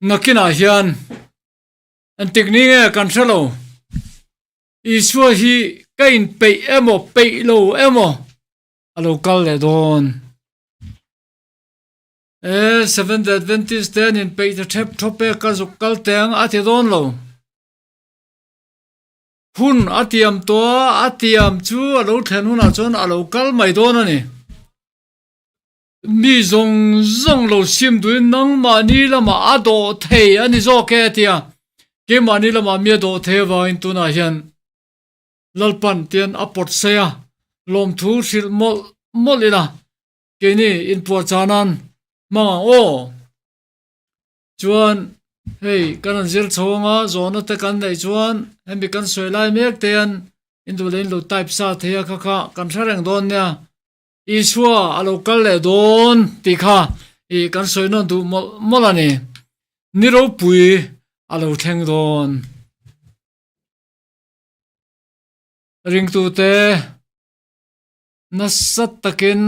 Nakinah hian engtik ni nge kan hre lo. Isua hi ka inpeih emaw peih lo emaw a lo kal leh dawn. E Seventh Adventist te an inpeih ta thep thawp e ka zuk kal teng a ti dawn lo. Hun a tiam tawh a, a tiam chu a lo thlen hunah chuan a lo kal mai dawn a ni. Mi zawng zawng lo sim duhin nangmahni lamah a dawh thei a ni zawk e a ti a, keimahni lamah mi a dawh thei avangin tunah hian Lalpan tian a pawt sei a, lawmthu hrilh mawlh mawlh ila keini inpuahchah nan hmang ang aw. Chuan hei kan han zir chho anga zawhna te kan neih chuan hemi kan sawi lai mek te hian induh leh in lo type sa thei a kha kha kan hre reng dawn nia. Isua a lo kal leh dawn tih kha ih kan sawi nawn duh mawlh mawlh a ni. Ni ropui a lo thleng dawn. Ringtute nasa takin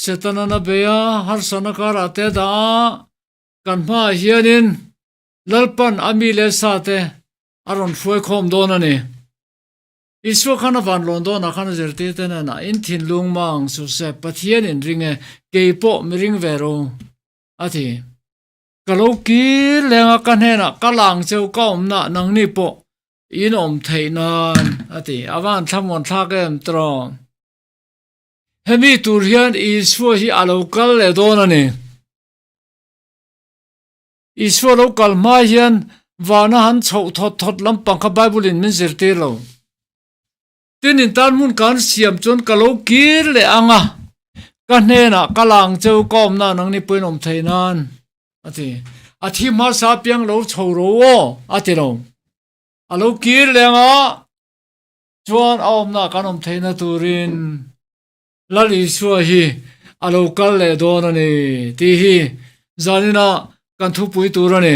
Setana na bei a, harsatna karah te a dah a, kan hmaah hianin Lalpan a mi leh sa te a rawn hruai khawm dawn a ni. Isua khan a van lawn dawnah khan a zirtirte hnenah, In thinlung mang suh se, Pathian in ring e, kei pawh mi ring ve ro, a ti. Ka lo kir leng a, ka hnenah ka lang cheu ka awmna nangni pawh in awm theih nan, a ti. A van thlamuan thlak em tiraw? Hemi tur hian Isua hi a lo kal leh dawn a ni. Isua lo kal hma hian vana han chhoh thawt thawt lampang kha Bible in min zirtir lo. Tin in tan hmun kan siam chuan ka lo kir leh ang a, ka hnenah ka lang cheu ka awmna nangni pawhin awm thei nan a ti. A thi hmasa apiang lo chho ro aw a ti lo. A lo kir leh ang a, chuan a awmna kan awm theihna turin Lal Isua hi a lo kal leh dawn a ni tih hi zanina kan thupui tur a ni.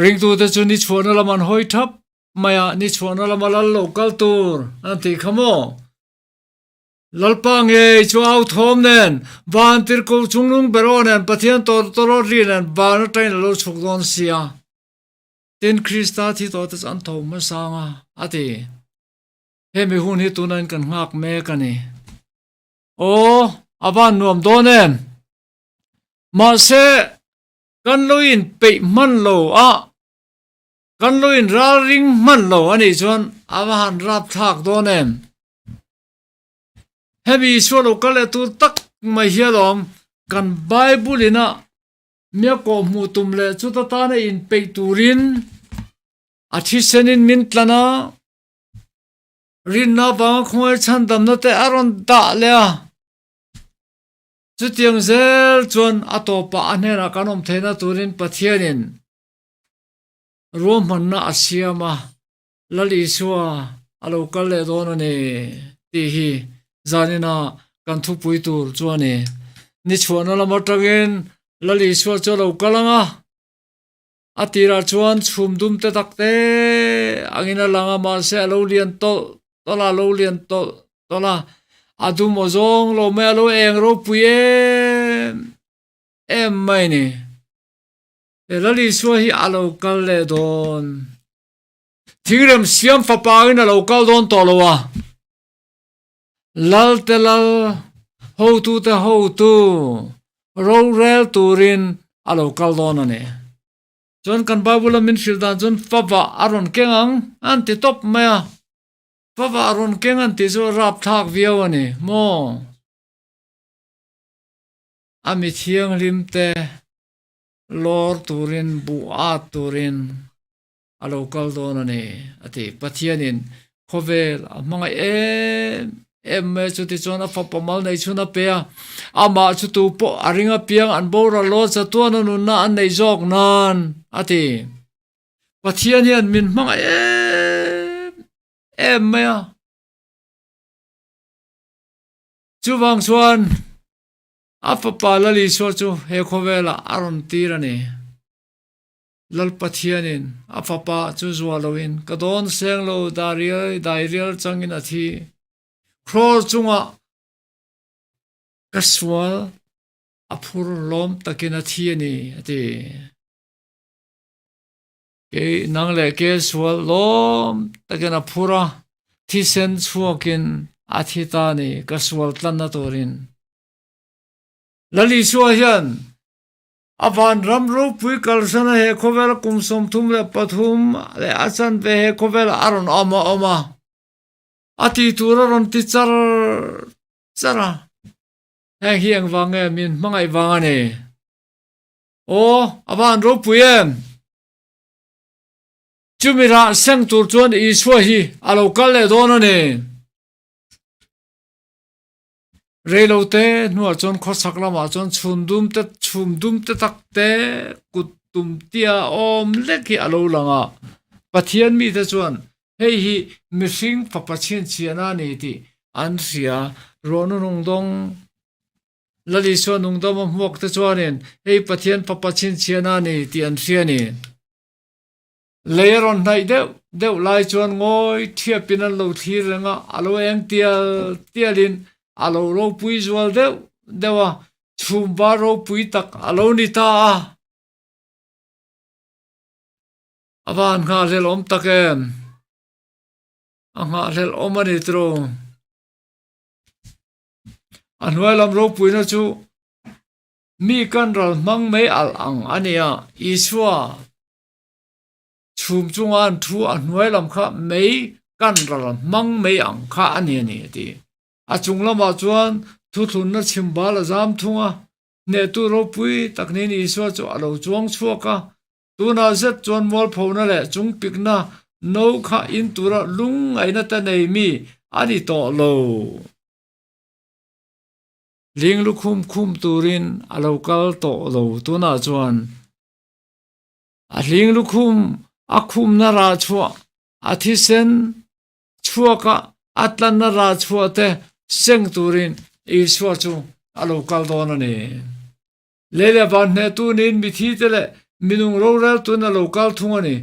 Ringtute chu ni chhuahna lam an hawi thap mai a, ni chhuahna lama lal lo kal tur an tih kha maw? Lalpa ngei chu au thawm nen, van tirhkoh chunglung ber aw nen, Pathian tawtawrawt ri nen van atangin a lo chhuk dawn si a. Tin, Krista thi tawhte chu an tho hmasa ang a, a ti. Hemi hun hi tunain kan nghak mek a ni. Aw, a van nuam dawn em? Mahse, kan lo inpeih hman lo a, kan lo inralring hman lo a nih chuan a va han rapthlak dawn em? Hemi Isua lo kal leh tur tak mai hi alawm kan Bible ina Mia kawh hmuh tum leh chuta tana inpeih turin a thisenin min tlan a, rinna avanga khawngaih chhandamna te a rawn dah leh a. Chutiang zel chuan a tawpah a hnenah kan awm theihna turin Pathianin ruahmanna a siam a, Lal Isua a lo kal leh dawn a ni tih hi zanina kan thupui tur chu a ni. Ni chhuahna lam atangin Lal Isua chu a lo kal ang a, a tirah chuan chhum dum te tak te angin a lang a, mahse a lo lian tawlh tawlh a, a lo lian tawlh tawlh a, a dum aw zawng lo mai a lo eng ropui em em mai a ni. He Lal Isua hi a lo kal leh dawn. Thingrem siam fapa in a lo kal dawn tawh lo a, Lal te lal, hotu te hotu, rorel turin a lo kal dawn a ni. Chuan kan Bible a min hrilh dan chuan fava a rawn keng ang an ti tawp mai a, fava a rawn keng an tih chu a rapthlak viau a ni maw? A mi thianghlim te lawr turin, buh at turin a lo kal dawn a ni a ti. Pathianin khawvel a hmangaih em em mai a, chutichuan a fapa mal nei chhun a pe a, amah chu tu pawh a ring apiang an boral lo chatuan a nunna an nei zawk nan a ti. Pathian hian min hmangaih em em mai a, chuvang chuan a fapa Lal Isua chu he khawvelah a rawn tir a ni. Lal Pathianin a fapa chu zuah loin ka dawn seng lo darial dairial changin a thi. Kraws chungah ka sual a phur lawm takin a thi a ni, a ti. Kei nang leh ke sual lawm takin a phur a, thisen chhuakin a thi ta a ni, ka sual tlanna turin. Lal Isua hian a vanram ropui kalsana he khawvel kum 33 leh a chanve he khawvel a rawn awm a awm a, a tih tur a rawn ti char char a. Heng hi engvang nge min hmangaih vang a ni? Aw, a van ropui em? Chumi rah seng tur chuan Isua hi a lo kal leh dawn a ni. Reilote hnuah chuan khawchhak lamah chuan chhun dum te chhum dum te tak te kut tum tia awm lek hi a lo lang a. Pathian mite chuan hei hi mihring fapa chhinchhiahna a ni tih an hria. Ruahnu nungdawng Lal Isua nungdawm a hmuak te chuanin hei Pathian fapa chhinchhiahna a ni tih an hria a ni. Lei a rawn hnaih deuh deuh lai chuan ngawi thiapin an lo thlir reng a, a lo eng tial tialin a lo ropui zual deuh deuh a, chhum var ropui tak a lo ni ta a. A van nghahhlelh awm tak em? A nghahhlelh awm a ni tiraw? A hnuai lam ropuina chu mi kan ral hmang mai alh ang a nia, Isua chhum chunga an thu a hnuai lam kha mei kan ral hmang mai ang kha a ni a ni a ti. A chung lamah chuan thuthlunna chhim bal a zam thung a, hnehtu ropui tak niin Isua chu a lo chuang chhuak a, tunah zet chuan mualphona leh chungpikna no kha in tura lungngaihna te nei mi a ni tawh lo. Ling lukhum khum turin a lo kal tawh lo tunah chuan a hling lukhum a khumna rah chhuah a thisen chhuaka a tlanna rah chhuah te seng turin Isua chu a lo kal dawn a ni. Lei leh van hnehtu niin mithi te leh minung rorel tun a lo kal thung a ni.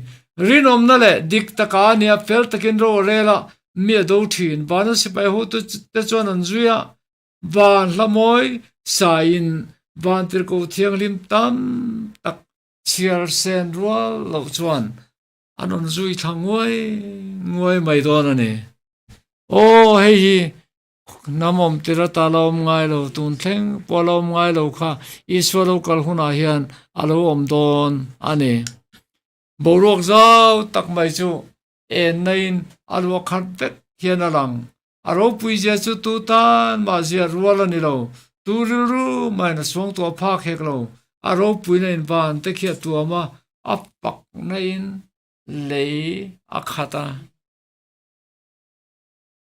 Rinawmna leh dik taka a nia fel takin ro a rel a, mi a do thin. Vana sipai hotu te chuan an zui a, van hlamawi saiin van tirhkoh thianghlim tam tak chhiar sen rual loh chuan an rawn zui thla nguai nguai mai dawn a ni. Aw hei hi Hnam awm tir ata la awm ngai lo, tun thleng pawh la awm ngai lo kha Isua lo kal hunah hian a lo awm dawn a ni. Boruak zau tak mai chu enna in a luah khat vek hian a lang. A ropui zia chu tu tan mah zia rual a ni lo, tu rilru mahin a suang tuah phak hek lo. A ropuina in van te khi a tuam a, a pakna in lei a khat a.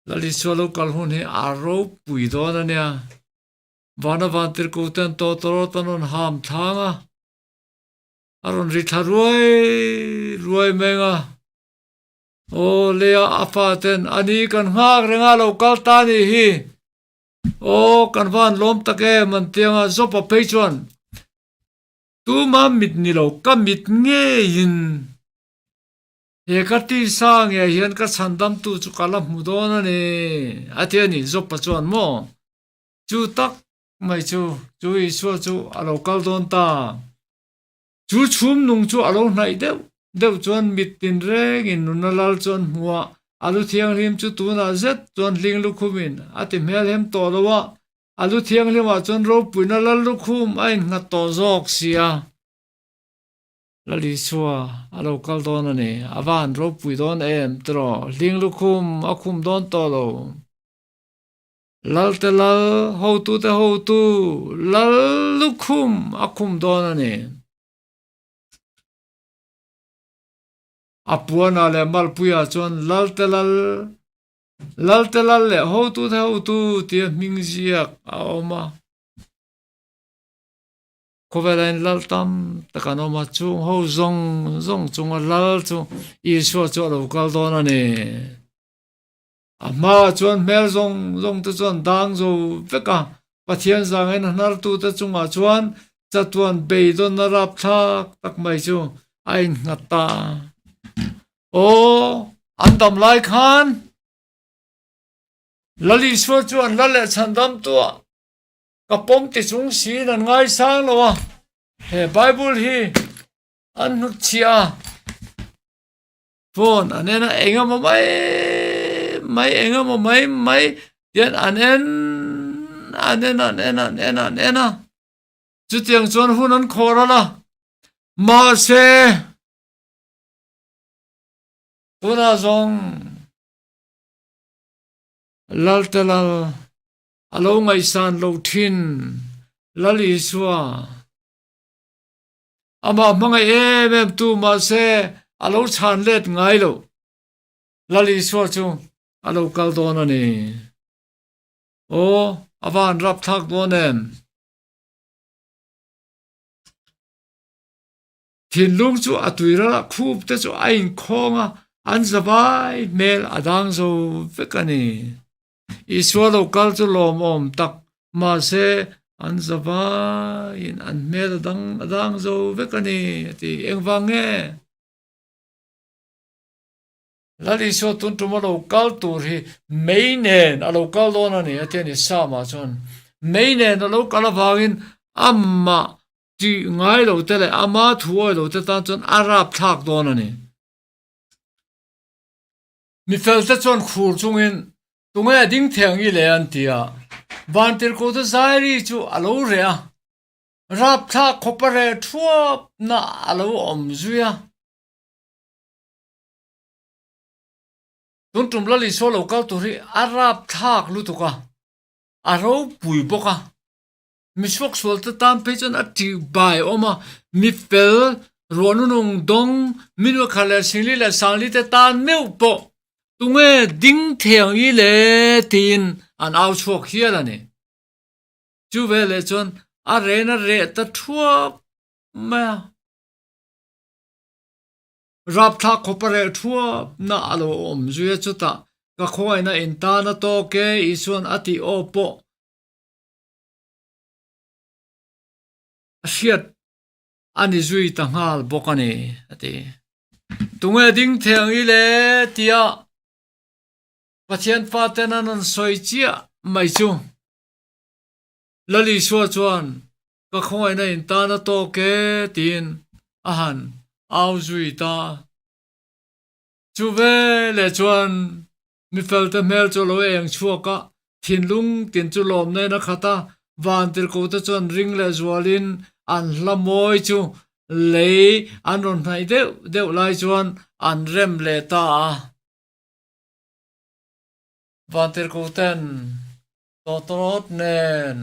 Lal Isua lo kal hun hi a ropui dawn a nia. Vana vantirhkoh ten tawtawrawt an rawn ham thlang a, a rawn ri thla ruai ruai meng a. Aw leia a fa ten a ni kan nghak reng a lo kal ta ni hi. Aw kan van lawm tak em an ti ang a, Jopa phei chuan tuma mit ni lo ka mit ngeiin He ka tisa nge hian ka chhandamtu chu ka la hmu dawn a ni, a ti a ni. Jopa chuan maw? Chu tak mai chu, chu Isua chu a lo kal dawn ta. Chu chhum nung chu a lo hnaih deuh deuh chuan mit tinrengin nuna lal chuan hmu a, a lu thianghlim chu tunah zet chuan hling lukhumin a ti hmelhem tawh lo a, a lu thianghlimah chuan ropuina lal lukhum a innghat tawh zawk si a. Lal Isua a lo kal dawn a ni. A va han ropui dawn em tiraw? Hling lukhum a khum dawn tawh lo. Lal te lal, hotu te hotu, lal lukhum a khum dawn a ni. A puanah leh malpuiah chuan lal te lal, lal te lal leh hotu te hotu tia hming ziak a awm a. Khawvela in lal tam tak an awm a, chung ho zawng zawng chunga lal chu Isua chu a lo kal dawn a ni. A hmaah chuan hmel zawng zawng te chuan dang zo vek a, Pathian zangin a hnartute chungah chuan chatuan beidawnna rapthlak tak mai chu a innghat ta. Aw, an dam lai khan Lal Isua chuan lal leh chhandamtuah. Ka pawm ti chung siin an ngaisang lo a, he Bible hi an hnutchhiah a, phone an en a, eng emaw mai mai, eng emaw mai mai tian an en an en an en an en an en a, chutiang chuan hun an khawh ral a, mahse tunah zawng Lalte lal a lo ngaihsan lo thin Lal Isua. Amah hmangaih em em tu mahse a lo chhan let ngai lo. Lal Isua chu a lo kal dawn a ni. Aw, a va han rapthlak dawn em? Thinlung chu a tuiral a, khup te chu a inkhawng a, an zavai hmel a dang zo vek a ni. Isua lo kal chu lawmawm tak mahse an zavaiin an hmel a dang a dang zo vek a ni a ti. Engvang nge? Lal Isua tun tum a lo kal tur hi mei nen a lo kal dawn a ni a ti a ni Psalm ah chuan. Mei nen a lo kal avangin amah tih ngai lo te leh ama thuawi lo te tan chuan a rapthlak dawn a ni. Mi felte chuan khur chungin, Tunge a ding thei ang i le? an ti a. Vantirhkohte Zairi chu a lo reh a, rapthlak khawpa reh thuapna a lo awm zui a. Tun tum Lal Isua lo kal tur hi a rapthlak lutuk a, a ropui bawk a. Mi suaksualte tan phei chuan a tih bai awm a, mi fel ruahnunung dawng minua khat leh singli leh sangli te tan meuh pawh tunge ding thei ang i le tiin an au chhuak hial a ni. Chu veleh chuan a ren a reh ta thuap mai a. Rapthlak khawp a reh thuap na a lo awm zui a, chutah ka khawngaihna in tan a tawk e Isua'n a tih aw pawh A hriat a ni zui ta nghal bawk a ni, a ti. Tunge ding thei ang i le? tia Pathian faten an rawn sawi chiah mai chu. Lal Isua chuan, Ka khawngaihna in tan a tawk e, tiin a han au zui ta. Chu veleh chuan Mifelte hmel chu a lo eng chhuak a, thinlung tin chu lawmna in a khat a, vantirhkohte chuan ring leh zualin an hla mawi chu lei an rawn hnaih deuh deuh lai chuan an rem leh ta a. Vantirhkohten tawtawrawt nen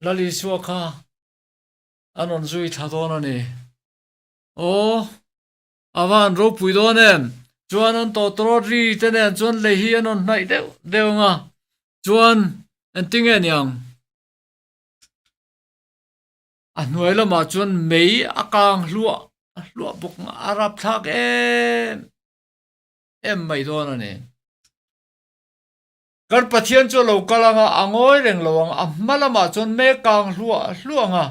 Lal Isua kha an rawn zui thla dawn a ni. Aw! A van ropui dawn em? Chuan an tawtawrawt ri te nen chuan lei hi an rawn hnaih deuh deuh ang a, chuan engtinge niang? A hnuai lamah chuan mei a kang hluah hluah bawk ang a, a rapthlak em em mai dawn a ni. Kan Pathian chu a lo kal ang a, a ngawi reng lo ang, a hma lamah chuan mei a kang hluah hluah ang a,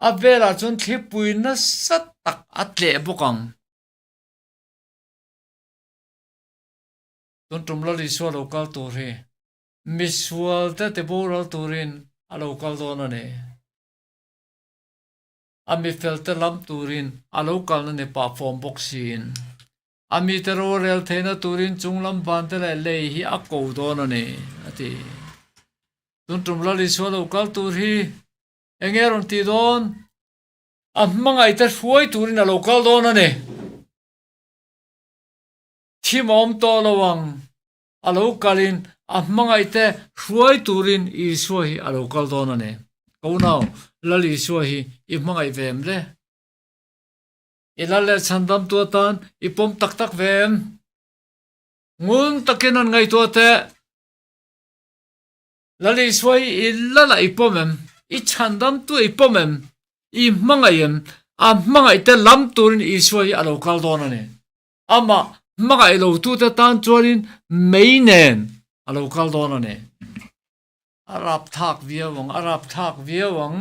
A velah chuan thlipui nasa tak a tleh bawk ang. Tun tum Lal Isua lo kal tur hi misualte ti boral turin a lo kal dawn a ni. A mifelte lam turin a lo kalna ni pah fawm bawk siin a mite rorel theihna turin chunglam vante leh lei hi a ko dawn a ni, a ti. Tun tum Lal Isua lo kal tur hi Enge rawn tih dawn? A hmangaihte hruai turin a lo kal dawn a ni. Thim a awm tawh lo ang. A lo kalin a hmangaihte hruai turin Isua hi a lo kal dawn a ni. Ka unau, Lal Isua hi i hmangaih ve em le? I lal leh chhandamtu atan i pawm tak tak ve em? Ngun takin an ngaihtuah teh. Lal Isua hi i lal ah i pawm em? I chhandamtu i pawm em? I hmangaih em? A hmangaihte lam turin Isua hi a lo kal dawn a ni. Amah hmangaih lotute tan chuanin mei nen a lo kal dawn a ni. A rapthlak viau ang, a rapthlak viau ang.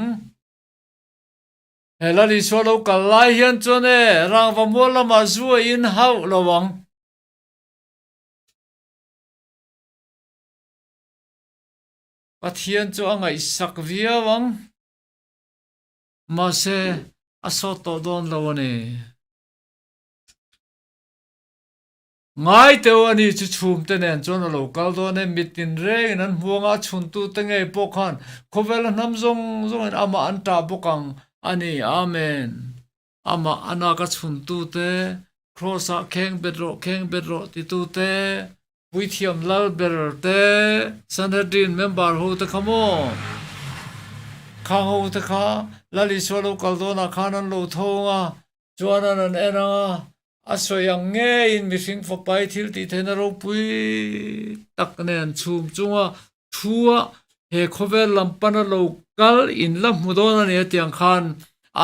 He Lal Isua lo kal lai hian chuan e, rangva mual lamah zu a in hauh lo ang. Pathian chu a ngaihsak viau ang. Mahse, a sawt tawh dawn lo a ni. Ngai teuh a ni chu chhumte nen chuan a lo kal dawn e, mitin rengin an hmuang a, a chhuntute ngei pawh khan khawvela hnam zawng zawngin amah an tah bawk ang a ni. Amen. Amah a nak a chhuntute, Kraws-ah kheng bet rawh, kheng bet rawh titute, Puithiam lal ber te, Sanhedrin member ho te kha maw? Khang ho te kha Lal Isua lo kal dawnah khan an lo thawng a, chuan an an en ang a, a sawi ang ngeiin mihring fapai thil tih theihna ropui tak nen chhum chunga thua he khawvel lam pana lo kal in la hmu dawn a ni a tiang khan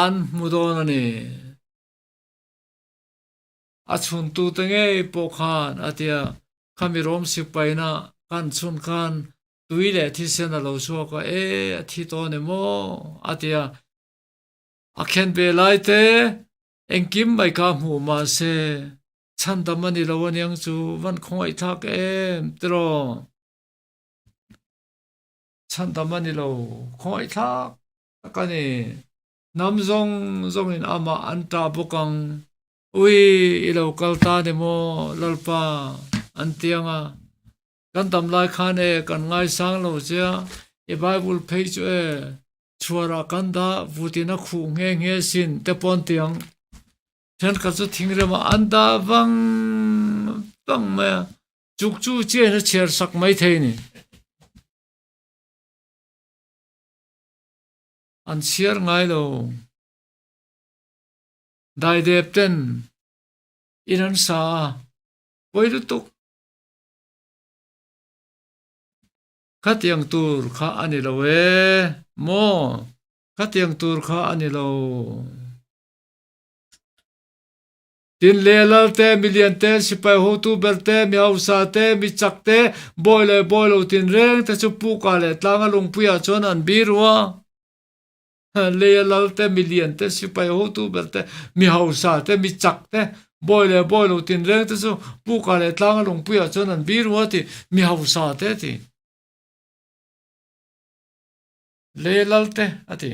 an hmu dawn a ni. A chhuntute ngei pawh khan a tia, Khami rawm sipaina kan chhun khan tui leh thisen a lo chhuak a, e a thi tawh a ni maw? a tia. A khen ve lai te engkim mai kha hmuh mah se chhandam a ni lo aniang chu van khawngaihthlak em tiraw? Chhandam a ni lo, khawngaihthlak tak a ni. Hnam zawng zawngin amah an ṭah bawk ang. Ui, i lo kal ta ni maw, Lalpa? an ti ang a. Kan dam lai khan e, kan ngaisang lo che a, i Bible phei chu e, chhuarah kan dah vutin a khuh nghe nghe sin te pawh an ti ang. Thenkhat chu thingremah an dah vang vang mai a, chuk chu chiahin a chhiar sak mai thei a ni. An chhiar ngai lo. Daidep ten in an sa a, pawi lutuk. Khatiang tur kha a ni lo e, maw? Khatiang tur kha a ni lo. Tin le lal te, milian te, sipai hotu ber te, mi hausa te, mi chak te, bawi leh bawi lo tinreng te chu puka leh tlanga lungpuiah chuan an bi ru a. Leia lal te, milian te, sipai hotu ber te, mi hausa te, mi chak te, bawi leh bawi lo tinreng te chu puka leh tlanga lungpuiah chuan an bi ru a ti, mi hausa te a ti. Leia lal te a ti.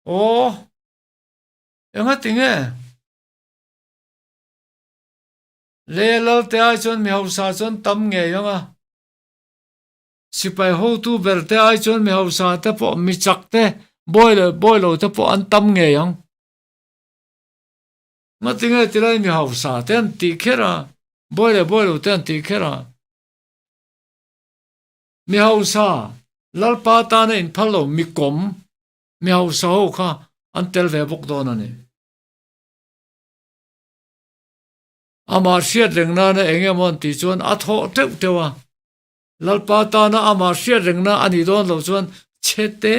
Aw. Enga tinge? Le lalte ai chuan mi hausa chuan tam ngei ang a. Sipai hotu ber te ai chuan mi hausa te pawh mi chak te bawi leh bawi lo te pawh an tam ngei ang. Nga tinge tilai mi hausa te an tih kher a, bawi leh bawi lo te an tih kher a. Mi hausa Lalpa tana inphal lo mi kawm Mi hausa ho kha an tel ve bawk dawn a ni. Amah hriat reng nana eng emaw an tih chuan a thawh teuh teuh a. Lalpa tana amah hriat rengna a nih dawn loh chuan chhete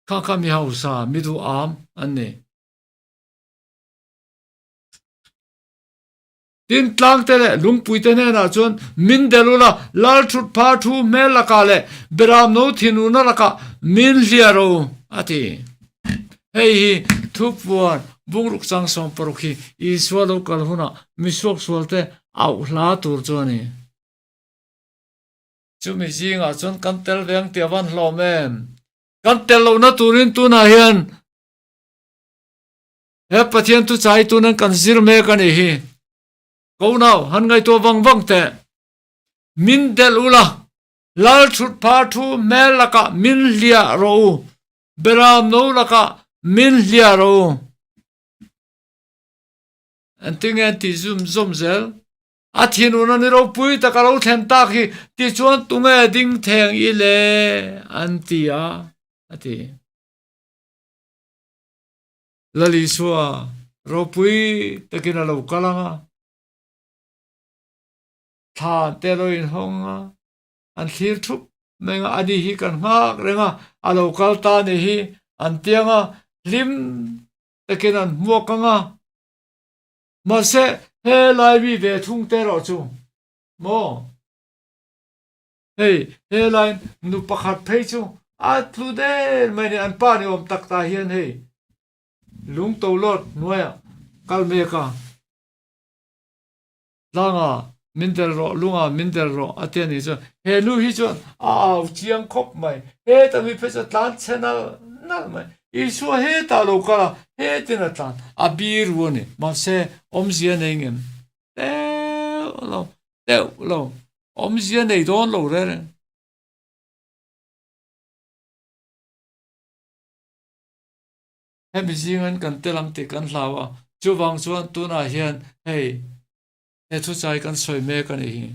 kha kha mi hausa, mi duham an ni. Tin, tlangte leh lungpuite hnenah chuan min del ula, lal thut pha thu hmel lakah leh beramno thinurna lakah min hliar u, a ti. Hei hi thupuan bungruk chang 60 hi Isua lo kal hunah misuaksualte auh hla tur chu a ni. Chumi zingah chuan kan tel ve ang tih a van hlawm em? Kan tel lohna turin tunah hian He Pathian thu chai tunan kan zir mek a nih hi. Ko nau, han ngaihtuah vang vang teh. Min delh ula, lal thut pha thu hmel lakah min hliah rawh u, beram no lakah min hliah rawh u. Engtinge an tih zum zawm zel? A thinurna ni ropui tak a lo thlen tak hi, tichuan tunge ding theng i le? an ti a, a ti. Lal Isua ropui takin a lo kal ang a, thlan te a lo inhawng a, an thlir thup mai ang a, ani hi kan nghak reng a, a lo kal ta ni hi an tiang a, hlim takin an hmuak ang a. Mahse, helai mi ve thung te erawh chu maw? Hei, helai nu pakhat phei chu a tlu der mai a ni, an pa ni awm tak tah hian hei lung to lawt hnuaiah kal mek a, tlanga. Min del rawh, lungah min del rawh a ti a nih chuan he nu hi chuan a au chiang khawp mai. Heta mi phei chu a tlan chhe nal nal mai. Isua hetah lo kal a, hetin a tlan a biru a ni. Mahse, awmzia nei ngem deuh lo, deuh lo. Awmzia nei dawn lo reng reng. Hemi zingin kan tel ang tih kan hlau a, chuvang chuan tunah hian hei he thuchai kan sawi mek a nih hi.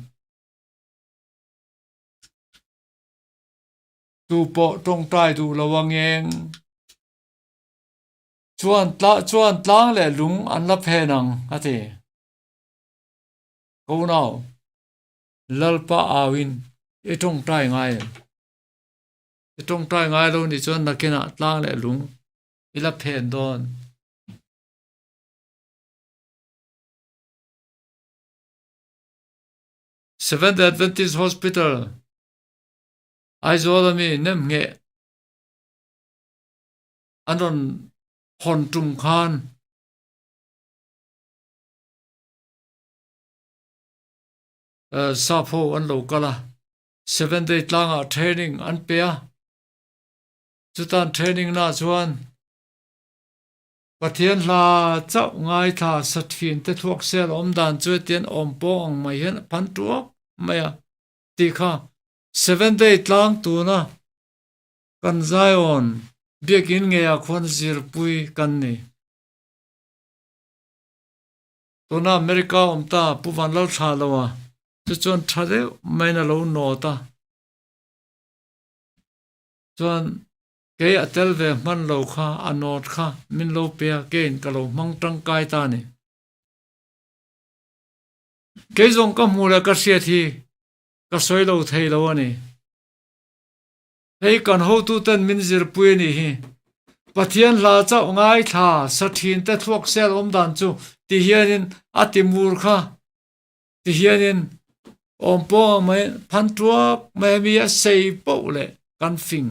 Tu pawh tawngtai duh lo a ngeng chuan chuan tlang leh lung an la phen ang a ti. Ko nau, Lalpa auin i tawngtai ngai em? I tawngtai ngai lo nih chuan nakinah tlang leh lung i la phen dawn. Seventh Adventist Hospital, Aizawl ami nemngheh an rawn hawn tum khan sap ho an lo kal a. Seven Day tlangah training an pe a, chutan training na chuan Pathian hla chauh ngaithla sa thin te thluak sel awm dan chu hetian awm pawng ang mai hian a phan tuak mai a tih kha Seven Day tlang tuna kan Zion biakin ngeiah khuan zirpui kan ni. Tuna America awm ta Pu Vanlalthla lo a. Chu chuan tha deuh maiin a lo nawt a, chuan kei a tel ve hman lo kha a nawt kha min lo pe a, keiin ka lo hmang tangkai ta a ni. Kei zawng ka hmuh leh ka hriat hi ka sawi lo thei lo a ni. Hei kan hotuten min zirpui a nih hi. Pathian hla chauh ngaithla sa thin te thluak sel awm dan chu ti hianin a ti mur kha. Ti hianin awm pawh ang mai phan tuak mai a mi a sei poh leh kan fing.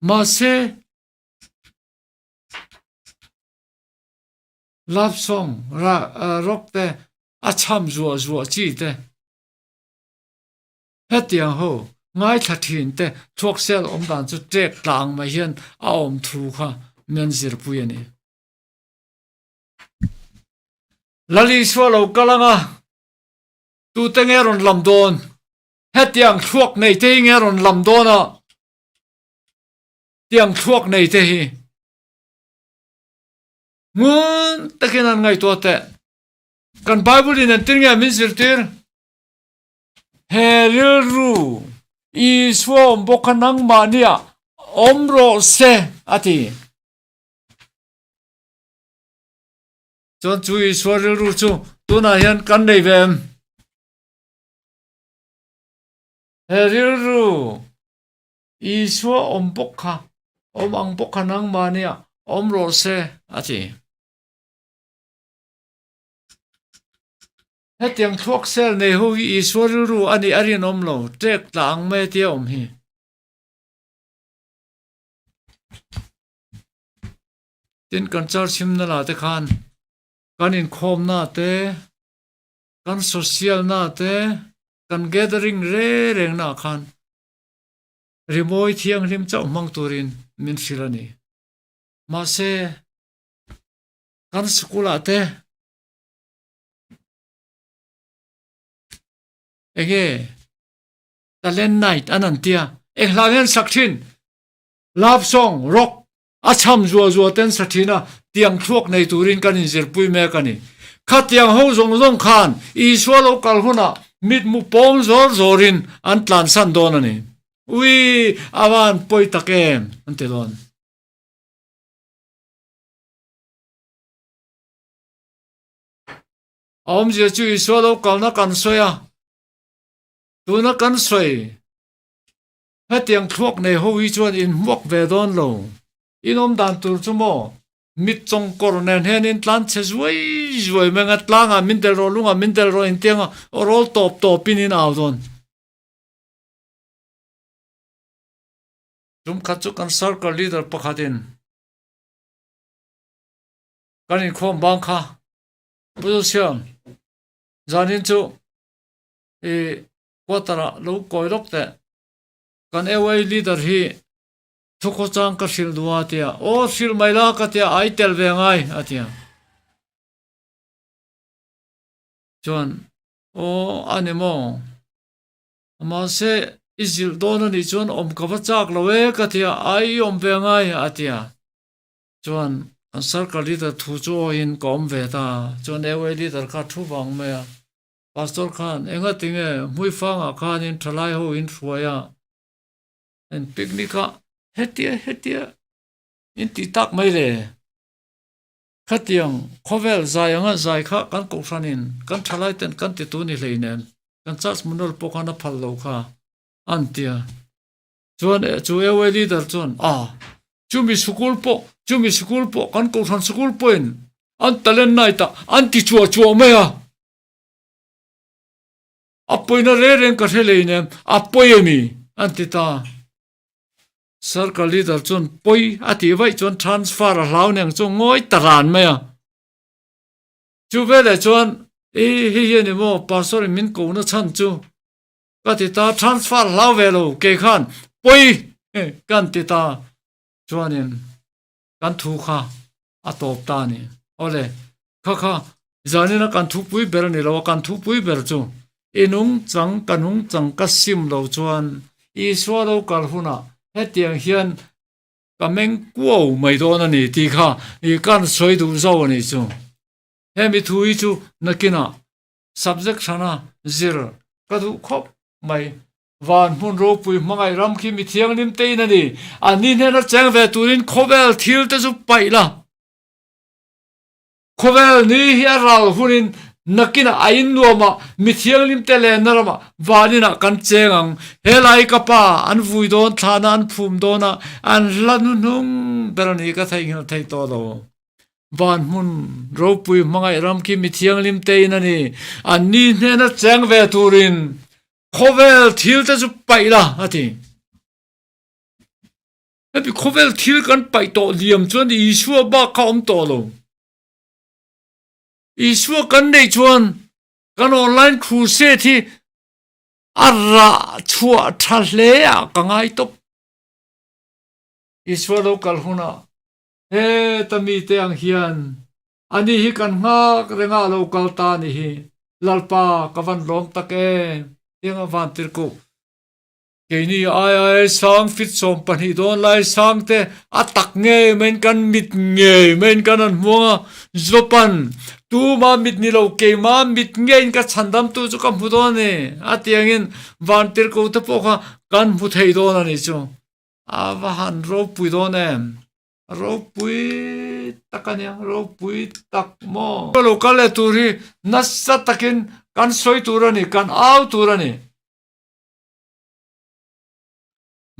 Mahse, love song ra rock te a chham zuah zuah chi te hetiang ho ngaithla thin te thluak sel awm dan chu tek tlang mai hian a awm thu kha min zirpui a ni. Lal Isua lo kal anga tute nge rawn lam dawn? Hetiang thluak nei te hi nge rawn lam dawn a? Tiang thluak nei te hi ngun takin an ngaihtuah teh. Kan Bible in entir nge min zirtir? He rilru Isua awm bawk kha nangmahniah awm rawh se a ti. Chuan chu Isua rilru chu tunah hian kan nei ve em? He rilru Isua awm bawk kha, awm ang bawk kha nangmahnia awm rawh se, a ti. Hetiang thluak sel nei ho hi Isua rilru a nih a rinawm lo, ṭek tla ang mai tia awm hi. Tin kan church himna lah te khan kan inkhawmna te, kan social na te, kan gathering reng reng na khan rimawi thianghlim chauh hmang turin min hrilh a ni. Mahse kan school ah te enge talent night an an tia eng hla nge an sak thin love song rock A chham zuah zuah ten sa thin a, tiang thluak nei turin kan inzirpui mek a ni. Khatiang ho zawng zawng khan Isua lo kal hunah mitmu pawng zawr zawrin an tlansan dawn a ni. Ui, a van pawi tak em? an ti dawn. A awmzia chu Isua lo kalna kan sawi a, tuna kan sawi. Hetiang thluak nei ho hi chuan in hmuak ve dawn lo. In awm dan tur chu maw? Mit chawngkawr nen hian in tlan chhe zuai zuai mai ang a, tlangah min del rawh, lungah min del rawh intiang a, aw rawl tawp tawpin in au dawn. Tum khat chu kan circle leader pakhatin kan inkhawm bang kha Pu Zosiam. Zanin chu i quarter ah lo kawi lawk teh. Kan AY leader hi thukhawchang ka hrilh duh a tia. Aw hrilh mai la ka tia, ai tel ve ngai a tia. Chuan aw a ni maw? Mahse i zilh dawn a nih chuan awm ka va chak lo e ka tia, ai i awm ve ngai a tia. Chuan kan circle leader thu chu awiin ka awm ve ta. Chuan AY leader kha thu vang mai a. Pastor khan enga tinge hmuifangah khanin thalai ho in hruai a, en picnic a hetia hetia in tih tak mai le. Khatiang khawvel zai anga zai kha kan kohhranin kan thalai ten kan ti tu ni hleinem, kan church manual pawh khan a phal lo kha an tia. Chuan chu AY leader chuan a chumi sikul pawh chumi sikul pawh kan kohhran sikul pawhin an talent night ah an ti chuah chuah mai a. A pawina reng reng ka hre leinem a pawi a mi an ti ta. Circle leader chuan pawi a tih vaih chuan transfer a hlau neng chu ngawi ta ran mai a. Chu veleh chuan i hei hi a ni maw pastor in min kohna chhan chu ka ti ta transfer hlau ve lo kei khan pawi kan ti ta chuanin kan thu kha a tawp ta a ni. Awle kha kha zanina kan thupui ber a ni lo a, kan thupui ber chu i nungchang ka nungchang ka sim lo chuan Isua lo kal hunah hetiang hian ka meng kuau mai dawn a ni tih kha i kan sawi duh zau a ni chu. Hemi thu hi chu nakinah subject hrana zir ka duh khawp mai. Van hmun ropui hmangaih ram khi mi thianghlim te in a ni. An ni hnena cheng ve turin khawvel thil te chu paih la. Khawvel ni hi a ral hunin nakinah a in nuamah mi thianghlim te lenna ramah van inah kan cheng ang. Helai ka pa an vui dawn thlana an phum dawn a, an hla hnuhnung ber a ni ka theihnghilh thei tawh lo. Van hmun ropui hmangaih ram khi mi thianghlim te in a ni. An ni hnena cheng ve turin Khawvel thil te chu paih la a ti. Hemi khawvel thil kan paih tawh liam chuan Isua bak kha awm tawh lo. Isua kan neih chuan kan online crusade hi a rah chhuah tha hle ah ka ngai tawp. Isua lo kal hunah heta mite ang hian Ani hi kan nghak reng a lo kal ta ni hi. Lalpa ka van lawm tak em tiang a van tir ko. Keini ai ai sang fit 12 dawn lai sang te a tak ngei maiin kan mit ngei maiin kan han hmuang a, Jopan tuma mit ni lo keima mit ngeiin ka chhandam tu chu ka hmu dawn a ni a tiangin van tir ko te pawh kha kan hmu thei dawn a ni chu. A va han ropui dawn em. Ropui tak a nia, ropui tak maw? Lo kal leh tur hi nasa takin kan sawi tur a ni, kan au tur a ni.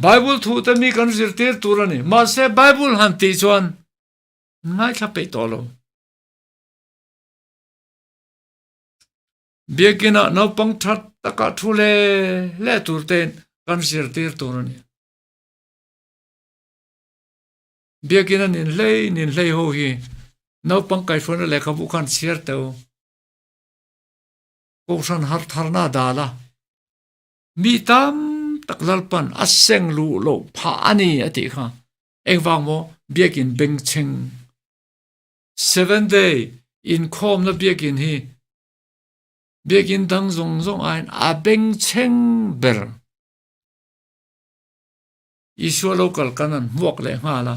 Bible thu te mi kan zirtir tur a ni. Mahse Bible han tih chuan ngaithla peih tawh lo. Biakinah naupang that taka thu le le tur tein kan zirtir tur a ni. Biakin a nin hlei nin hlei ho hi naupang kaihhruaina lehkhabu khan chhiar teu. Kohhran har tharna a dal a, mi tam tak Lalpan a seng luh loh phah a ni a tih kha engvang maw biakin bengchheng Seven Day inkhawmna biakin hi biakin dang zawng zawng aiin a bengchheng ber. Isua lo kal kan an hmuak leh nghal a,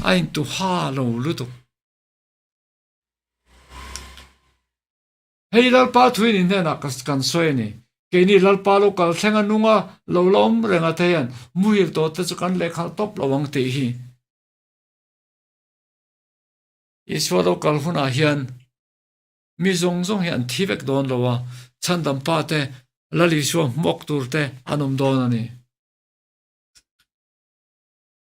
a intu ha lo lutuk. Hei Lalpa thuin in hnenah kan sawi a ni. Keini Lalpa lo kal thleng a nung a, lo la awm reng a te hian muhil tawh te chu kan lehkhalh tawp lo ang tih hi. Isua lo kal hunah hian Mi zawng zawng hi an thi vek dawn lo a, chhandam pa te, Lal Isua hmuak tur te an awm dawn a ni.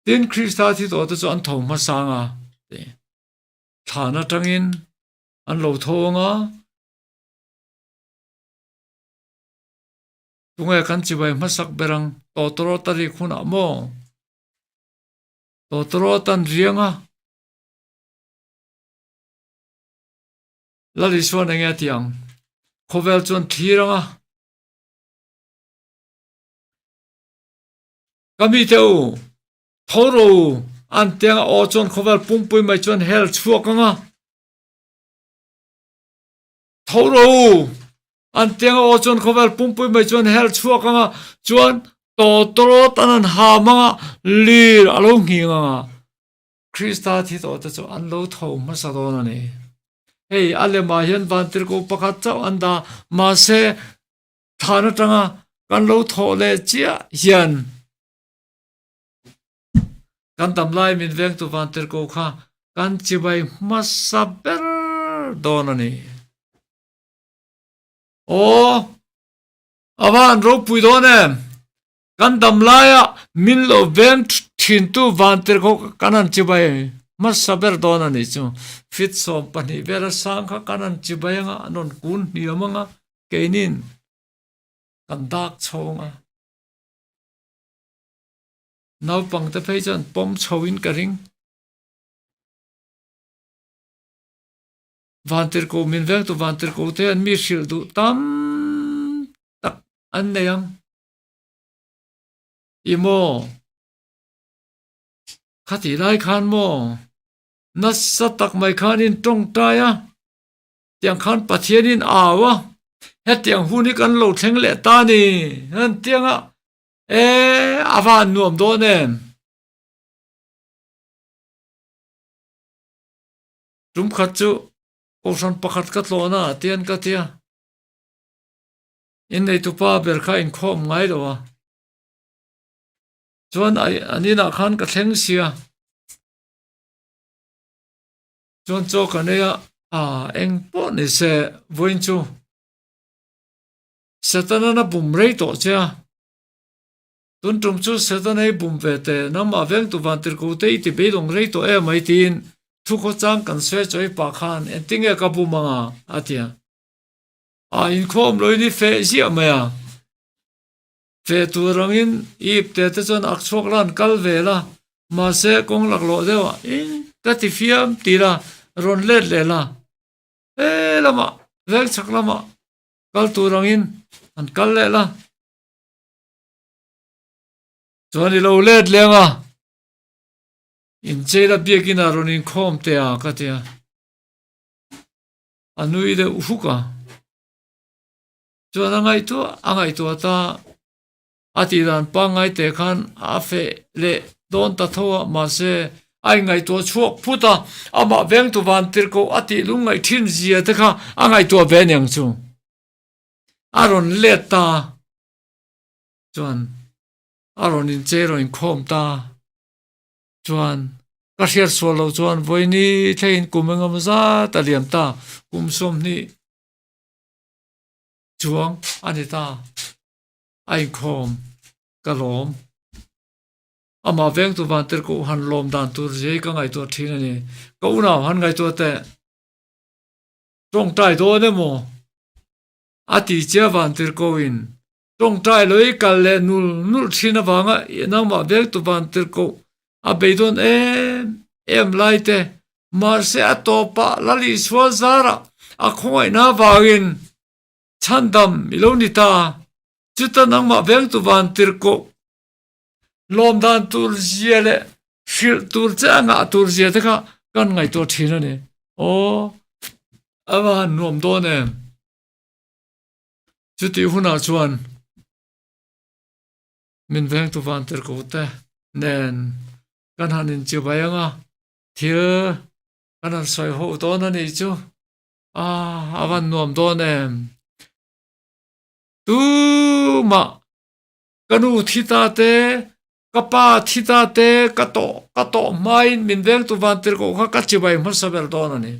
Tin, Krista thi tawh te chu an tho hmasang a, ti. Thlan atangin an lo tho ang a, tunge kan chibai hmasak ber ang, tawtawrawt a rik hunah maw? Tawtawrawt an riang a. Lal Isuan enge a ti ang? Khawvel chuan thlir anga. Ka mite u, tho ro u, an ti anga aw chuan khawvel pumpui mai chuan hel chhuak anga. Tho ro u, an ti anga aw chuan khawvel pumpui mai chuan hel chhuak anga chuan tawtawrawt an han ham anga lir a lo nghing anga. Krista thi tawh te chu an lo tho hmasa dawn a ni. Hei a lemah hian vantirhkoh pakhat chauh an dah mahse thlan atanga kan lo thawh leh chiah hian kan tam lai min vengtu vantirhkoh kha kan chibai hmasa ber dawn a ni. Aw, a va han ropui dawn em? Kan dam laia min lo veng thintu vantirhkoh kan han chibai hmasa ber dawn a nih chu. Fit 12 vela sang kha kan han chibai anga an rawn kun hniam anga keinin kan dak chho anga. Naupang te phei chuan pawm chho in ka ring. Vantirhkoh min vengtu vantirhkoh te an mi hrilh duh tam tak an nei ang. I maw? Khatih lai khan maw? Nasa tak mai khanin tawngtai a, tiang khan Pathianin au a, hetiang hun hi kan lo thleng leh ta ni an tiang a, e a va han nuam dawn em? Tum khat chu Kohhran pakhat ka tlawn a tian ka tia. Inneitupa ber kha inkhawm ngai lo a. Chuan an inah khan ka thleng sia. Chuan chaw ka nei a, a eng pawh ni se vawiin chu Setana bum rei tawh che a. Tun tum chu Setana hi bum ve teh, nangmah vengtu vantirhkoh te i ti beidawng rei tawh em mai tiin thukhawchang kan sawi chawi pah khan engtinge ka bum anga a ti a. A inkhawm loin i feh ziah mai a. Feh tur angin i ipte te chuan ak chhuak lan kal ve la, mahse kawng laklawh deuh ah in ka ti fiam ti la, rawn let leh la. He lamah, veng chhak lamah kal tur angin an kal leh la. Chuan i lo let leng a, incheila biakin ah rawn inkhawm teh a ka ti a. A nui deuh huk a. Chuan a ngaihtuah a ngaihtuah ta a tih dan pangngai teh khan a feh leh dawn ta tho a, mahse a ingaihtuah chhuak phut a, amah vengtu vantirhkoh a tih lungngaih thin zia te kha a ngaihtuah ve aniang chu. A rawn let ta chuan a rawn inchei rawn inkhawm ta chuan ka hriat sual loh chuan vawiini thlengin kum engemaw zat a liam ta kum 20 chuang a ni ta a inkhawm ka lawm amah vengtu vantirhkoh han lawm dan tur zia hi ka ngaihtuah thin a ni ka unau han ngaihtuah teh tawngtai dawn emaw a ti che vantirhkohin Tawngtai lo i kal leh nul nul thin avanga nangmah vektu vantirhkoh a beidawn em em lai te, mahse a tawpah Lal Isua zarah a khawngaihna avangin chhandam i lo ni ta. Chuta nangmah vengtu vantirhkoh lawm dan tur zia leh hrilh tur che a ngah tur zia te kha kan ngaihtuah thin a ni. Aw, a va han nuam dawn em! Chutih hunah chuan min vengtu vantirhkoh te nen kan han inchibai ang a, thil kan han sawi ho dawn a nih chu. Ah, a van nuam dawn em? Tumah ka nu thi ta te, ka pa thi ta te, ka tawh ka tawh hmain min vengtu vantirhkoh kha ka chibai hmasa ber dawn a ni.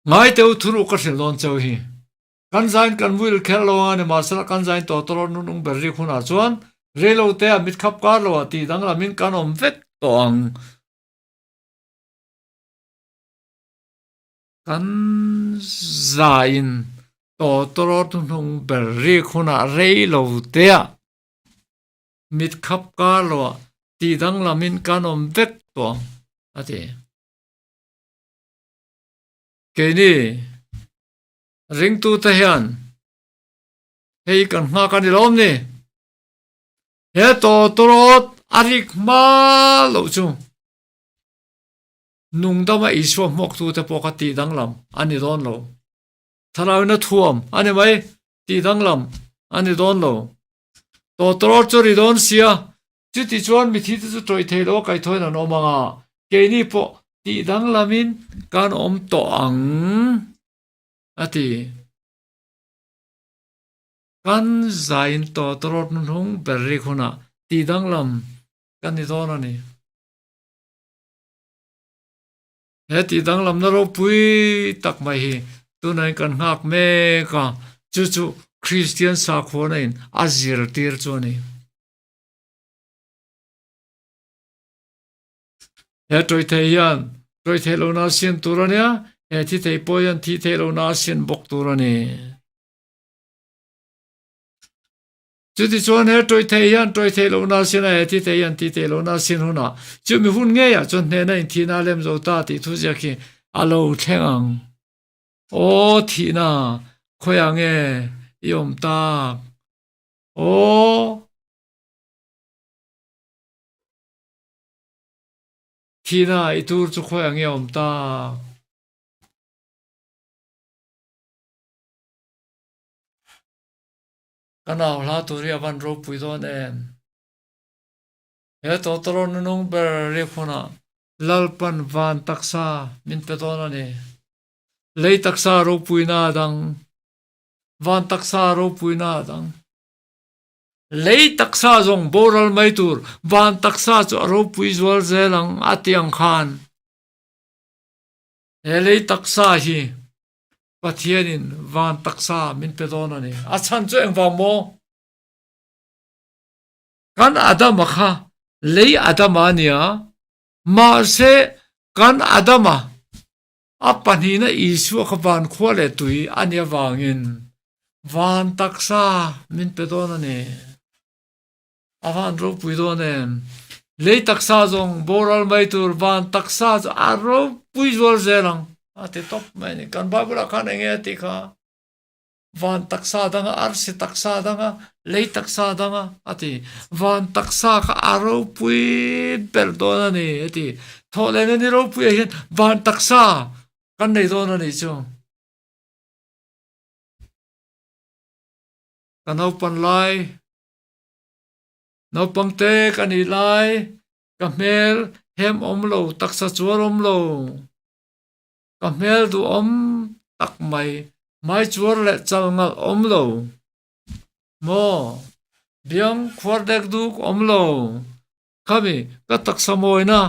Ngai teu thuru ka hrilh dawn cheu hi. Kan zain kan muil kher lo anga nimahsela kan zain tawtawrawt nun ung ber rik hunah chuan reilo te a mit khap kar lo ah tih danglamin kan awm vek tawh ang. Kan zain tawtawrawt hnung ber rik hunah reilo te ah mit khap kar lo ah tih danglamin kan awm vek tawh ang a ti. Keini ringtute hian hei kan nghak a ni lawm ni. He tawtawrawt a rik hma loh chu nungdama Isua hmuaktute pawh kha tih danglam a ni dawn lo. Thlarauina thuam a ni mai, tih danglam a ni dawn lo. Tawtawrawt chu ri dawn sia, chuti chuan mithite chu tawih thei lo a kaithawiin an awm ang a, keini pawh tih danglamin kan awm tawh ang, a ti. Kan zaiin tawtawrawt hnuhnung ber rik hunah tih danglam kan ni dawn a ni. He tih danglamna ropui tak mai hi tunah kan nghak mek a, chu chu Kristian sakhuana in a zirtir chu a ni. He tawih thei hian tawih theih lohna a siam tur a nia, he thi thei pawh hian thih theih lohna a siam bawk tur a ni. Chutichuan he tawih thei hian tawih theih lohna a sin a, he thi thei hian thi theih lohna a sin hunah chumi hun ngeiah chuan hnehna inthihna a lem zo ta tih thuziak hi a lo thleng ang. Aw thihna, khawiah nge i awm tak? Aw thihna, i tur chu khawiah nge awm tak? Ka nau hla tur hi a van ropui dawn em? He tawtawraw nunung ber rik hunah Lalpan van taksa min pe dawn a ni. Lei taksa ropuina a dang, van taksa ropuina a dang. Lei taksa zawng boral mai tur, van taksa chu a ropui zual zel ang a ti ang khan. He lei taksa hi Pathianin van taksa min pe dawn a ni. A chhan chu engvang maw? Kan Adama kha lei Adama a nia, mahse kan Adama a pahnihna Isua kha van khua leh tui a nih avangin van taksa min pe dawn a ni. A van ropui dawn em? Lei taksa zawng boral mai tur van taksa chu a ropui zual zel ang a ti tawp mai a ni. Kan Bible ah khan enge a tih kha? Van taksa danga, arsi taksa danga, lei taksa danga a ti. Van taksa kha a ropui ber dawn a ni a ti. Thawhlehna ni ropui ah hian van taksa kan nei dawn a nih chu. Ka naupan lai Naupang te ka nih lai ka hmel hem awm lo, taksa chuar awm lo. Ka hmel duhawm tak mai, hmai chuar leh chal ngalh awm lo. Maw, biang khuar dek duk awm lo. Khami ka taksa mawina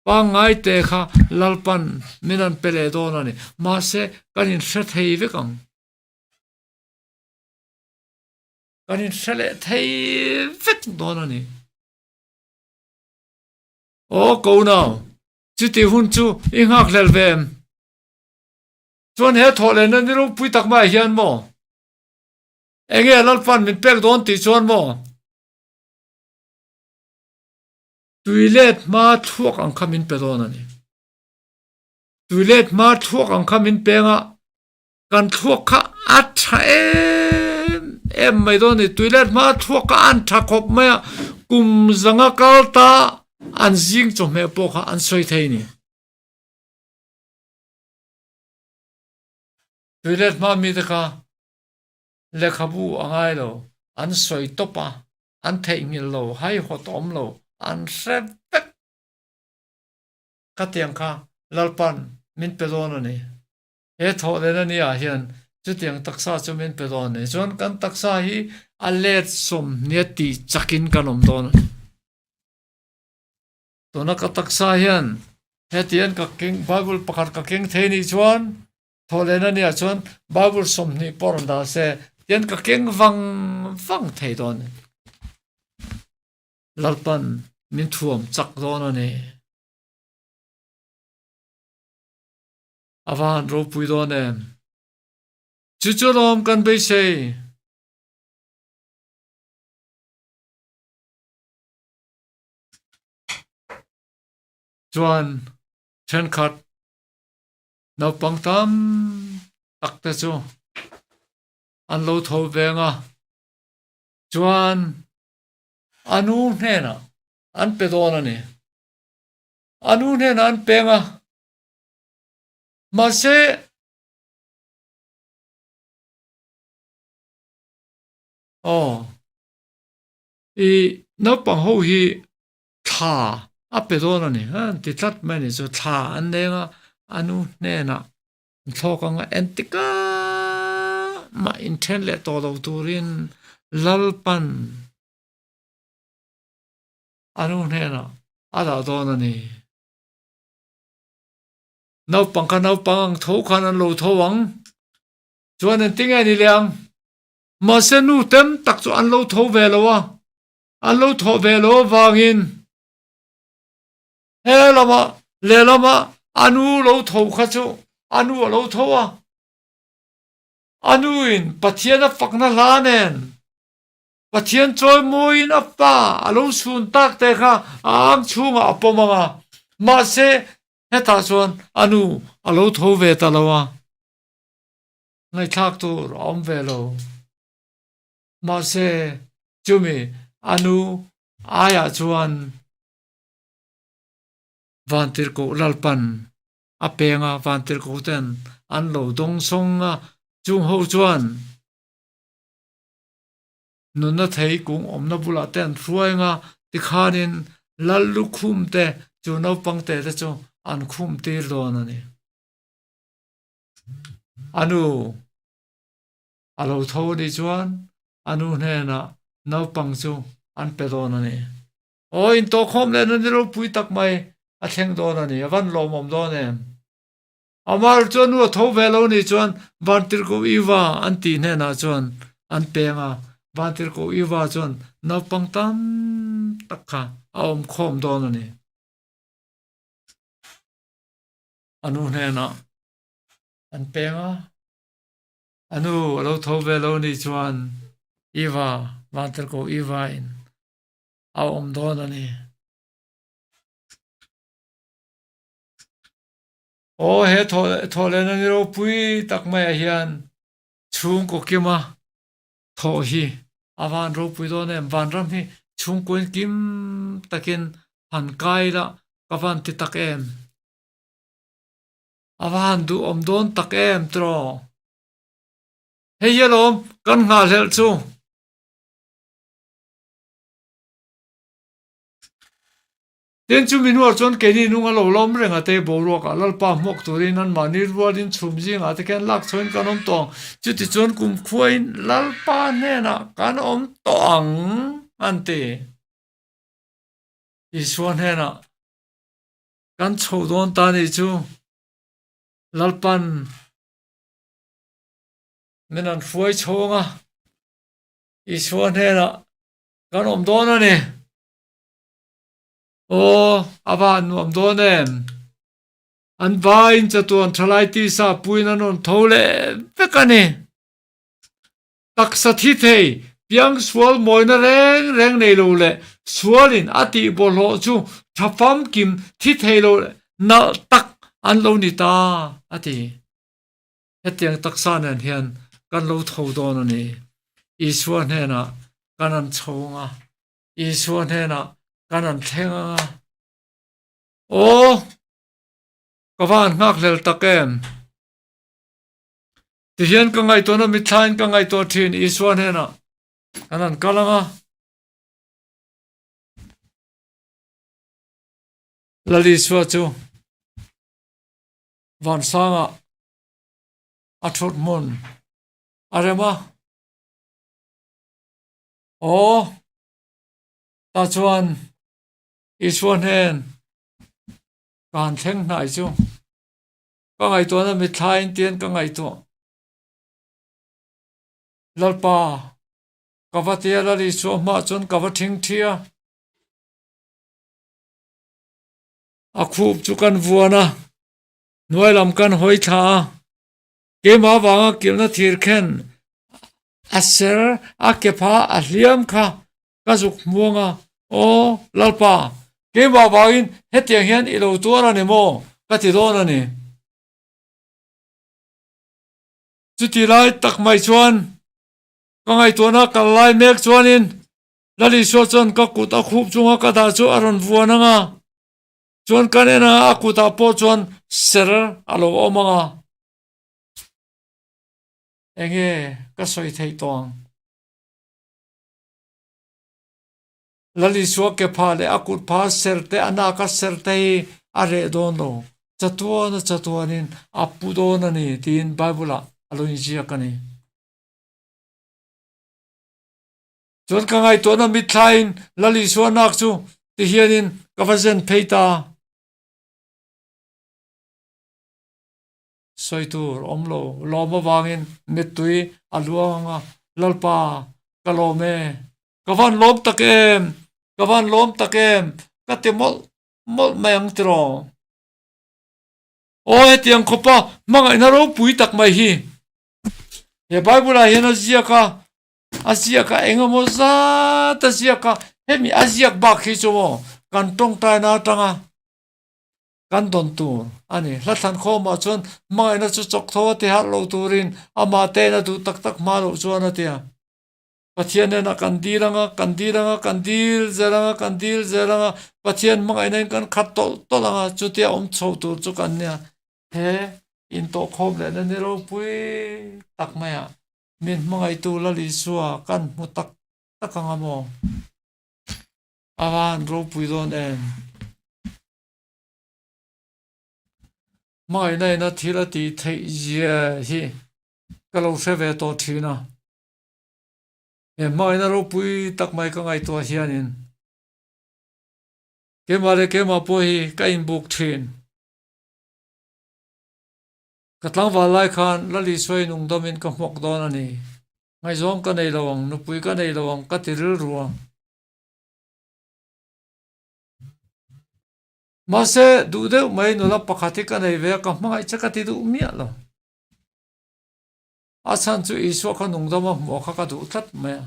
pangngai te kha Lalpan min an pe leh dawn a ni. Mahse, kan inhre thei vek ang. Kan inhre leh thei vek dawn a ni. Aw ko nau, chuti hun chu i nghak hlel ve em? Chuan he thawh lehna ni ropui tak maiah hian maw? Enge Lalpan min pek dawn tih chuan maw? Tui let hma thluak ang kha min pe dawn a ni. Tui let hma thluak ang kha min peng a, Kan thluak kha a tha em em mai dawn a ni. Tuilet hma thluak kha an tha khawp mai a, kum zanga kal ta an zing chawhmeh pawh kha an sawi thei a ni. Tuilet hma mite kha lehkhabu a ngai lo, an sawi tawp a, an theihnghilh lo, haihawt a awm lo, an hre vek. Khatiang kha Lalpan min pe dawn a ni. He thawhlen a nia hian chutiang taksa chu min pe dawn a ni. Chuan kan taksa hi a let sawmhnia tih chakin kan awm dawn a ni. Tuna ka taksa hian hetian ka keng Bible pakhat ka keng thei nih chuan thawhlen a nia chuan Bible 20 pawh rawn dah se tian ka keng vang vang thei dawn a ni. Lalpan min thuam chak dawn a ni. A va han ropui dawn em? Chu chu lawm kan beisei. Chuan thenkhat. Naupang tam tak te chu an lo tho veng a, chuan a nu hnenah an pe dawn a ni. A nu hnenah an peng a, mahse aw i naupang ho hi thla a pe dawn a ni an ti tlat mai a ni chu thla an leng a a nu hnenah an thlawk ang a entika mah inthen leh tawh lo turin Lalpan a nu hnenah a dah dawn a ni. Naupang kha naupang ang tho khan an lo tho ang chuan engtinge ni leh ang mahse nu tem tak chu an lo tho ve lo a. An lo thawh ve lo avangin he lama lehlama a nu lo tho kha chu a nu a lo tho a. A nuin Pathian a fakna hla nen Pathian chawimawiin a pa a lo sun tak te kha a ang chhungah a pawm ang a. Mahse hetah chuan a nu a lo tho ve ta lo a. Ngaihthlak tur a awm ve lo. Mahse, chumi a nu aiah chuan Vantirhkoh Lalpan a peng a, Vantirhkoh ten an lo dawng sawng a, chung ho chuan nunna thei kung awmna bulah te an hruai ang a, tikhanin Lal lukhum te chu naupang te te chu an khum tir dawn a ni. A nu. A lo tho a nih chuan a nu hnenah naupang chu an pe dawn a ni. Aw, intawhkhawm leh na ni ropui tak mai a thleng dawn a ni, a van lawmawm dawn em? Amar chu a nu a tho ve lo nih chuan Vantirhkoh Iva an tih hnenah chuan an peng a, Vantirhkoh Iva chuan naupang tam tak kha a awm khawm dawn a ni. A nu hnenah an peng a. A nu a lo tho ve lo nih chuan Iva, Vantirhkoh Iva in a awm dawn a ni. Aw he thawhlehna ni ropui tak maiah hian chhungkaw kima thawh hi a van ropui dawn em? Vanram hi chhungkuain kim takin han kai la ka van ti tak em? A va han duhawm dawn tak em tiraw? Hei hi alawm kan nghahhlelh chu. Tin chu mi hnuah chuan keini nung a lo lawm reng a te boruakah Lalpa hmuak turin anmahni rualin chhum zingah te khian lak chhoin kan awm tawh ang. Chutichuan kumkhuain Lalpa hnenah kan awm tawh ang an ti. Isua hnenah Kan chhoh dawn ta nih chu Lalpan min an hruai chhawng a, Isua hnenah kan awm dawn a ni. Aw, a va han nuam dawn em? An vaiin chatuan thalai tisa puiin an rawn tho leh vek a ni. Taksa thi thei, piang sual mawina reng reng nei lo leh sualin a tih bawlhhlawh chu tha famkim thi thei lo leh nalh tak an lo ni ta, a ti. Hetiang taksa nen hian kan lo tho dawn a ni. Isua hnenah kan an chho ang a, Isua hnenah kan an thleng ang a. Aw, ka va han nghakhlel tak em! Tihian ka ngaihtuahna mithlain ka ngaihtuah thin Isua hnenah kan han kal ang a. Lal Isua chu vansangah a thut hmun a rem a. Aw, tah chuan Isua hnen ka han thleng hnai chu. Ka ngaihtuahna mithlain tian ka ngaihtuah. Lalpa, ka va tia Lal Isua hmaah chuan ka va thingthi a. A khup chu kan vuan a, hnuai lam kan hawi thla a. Keimah avanga kilhna thir khen a ser a ke pha a hliam kha ka zuk hmuang a, Aw, Lalpa, keimah vangin hetiang hian i lo tuar a ni maw? ka ti dawn a ni. Chuti lai tak mai chuan ka ngaihtuahna kal lai mek chuanin Lal Isua chuan ka kut a khup chunga ka dah chu a rawn vuan ang a, chuan kan en anga a kutah pawh chuan ser a lo awm ang a. Enge ka sawi theih tawh ang? Lal Isua ke pha leh a kut pha ser te a nak a ser te hi a reh dawn lo, chatuan a chatuanin a pu dawn a ni tiin Bible ah a lo inziak a ni. Chuan ka ngaihtuahna mitthlain Lal Isua nak chu ti hianin ka va zen phei ta. Sawi tur awm lo lawm avangin mittui a luang ang a, Lalpa, ka lawm e, ka van lawm tak em, ka van lawm tak em, ka ti mawlh mawlh mai ang tiraw. Aw hetiang khawpa hmangaihna ropui tak mai hi he Bible ah hian a ziak a, a ziak a eng emaw zat a ziak a, hemi a ziak bak hi chu maw kan tawngtaina atanga kan dawn tur a ni. Hla thlan khawmah chuan hmangaihna chu chawk tho a ti harh lo turin amah tein a duh tak tak hma loh chuan a ti a. Pathian hnenah kan dil ang a, kan dil ang a, kan dil zel ang a, kan dil zel ang a, Pathian hmangaihna in kan khat tawlh tawlh ang a, chutia awm chho tur chu kan nia. He intawhkhawm lehna ni ropui tak maiah min hmangaihtu Lal Isua kan hmu tak tak ang a maw? A van ropui dawn em? Hmangaihna ina thil a tih theih zia hi ka lo hre ve tawh thin a. He hmangaihna ropui tak mai ka ngaihtuah hianin keimah leh keimah pawh hi ka inbuk thin. Ka tlangval lai khan Lal Isua i nungdawmin ka hmawk dawn a ni. Ngaihzawng ka nei lo ang, nupui ka nei lo ang ka ti rilru a. Mahse, duh deuh mai nula pakhat hi ka nei ve a, ka hmangaih che ka ti duh miah lo. A chhan chu Isua kha nungdama hmuh kha ka duh tlat mai a.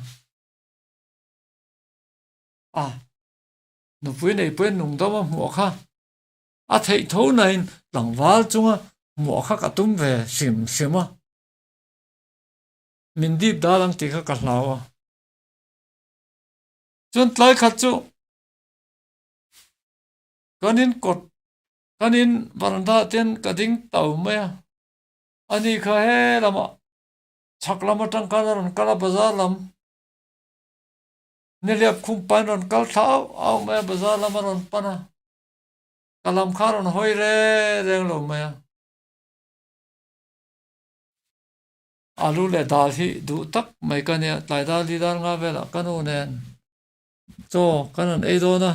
A nupui nei pawhin nungdama hmuh kha a theih tho nain tlangval chunga hmuh kha ka tum ve hrim hrim a. Min dip dal ang tih kha ka hlau a. Chuan tlai khat chu kan in kawt kan in varanda ah te ka ding tau mai a. Ani kha he lamah chhak lam atang khan a rawn kal a bazar lam nihliap khum pahin rawn kal thla auh auh mai a bazar lam a rawn pan a ka lam kha a rawn hawi reng reng lo mai a. Alu leh dal hi duh tak mai ka nia tlai dal hi dar nga velah ka nu nen chaw kan rawn ei dawn a.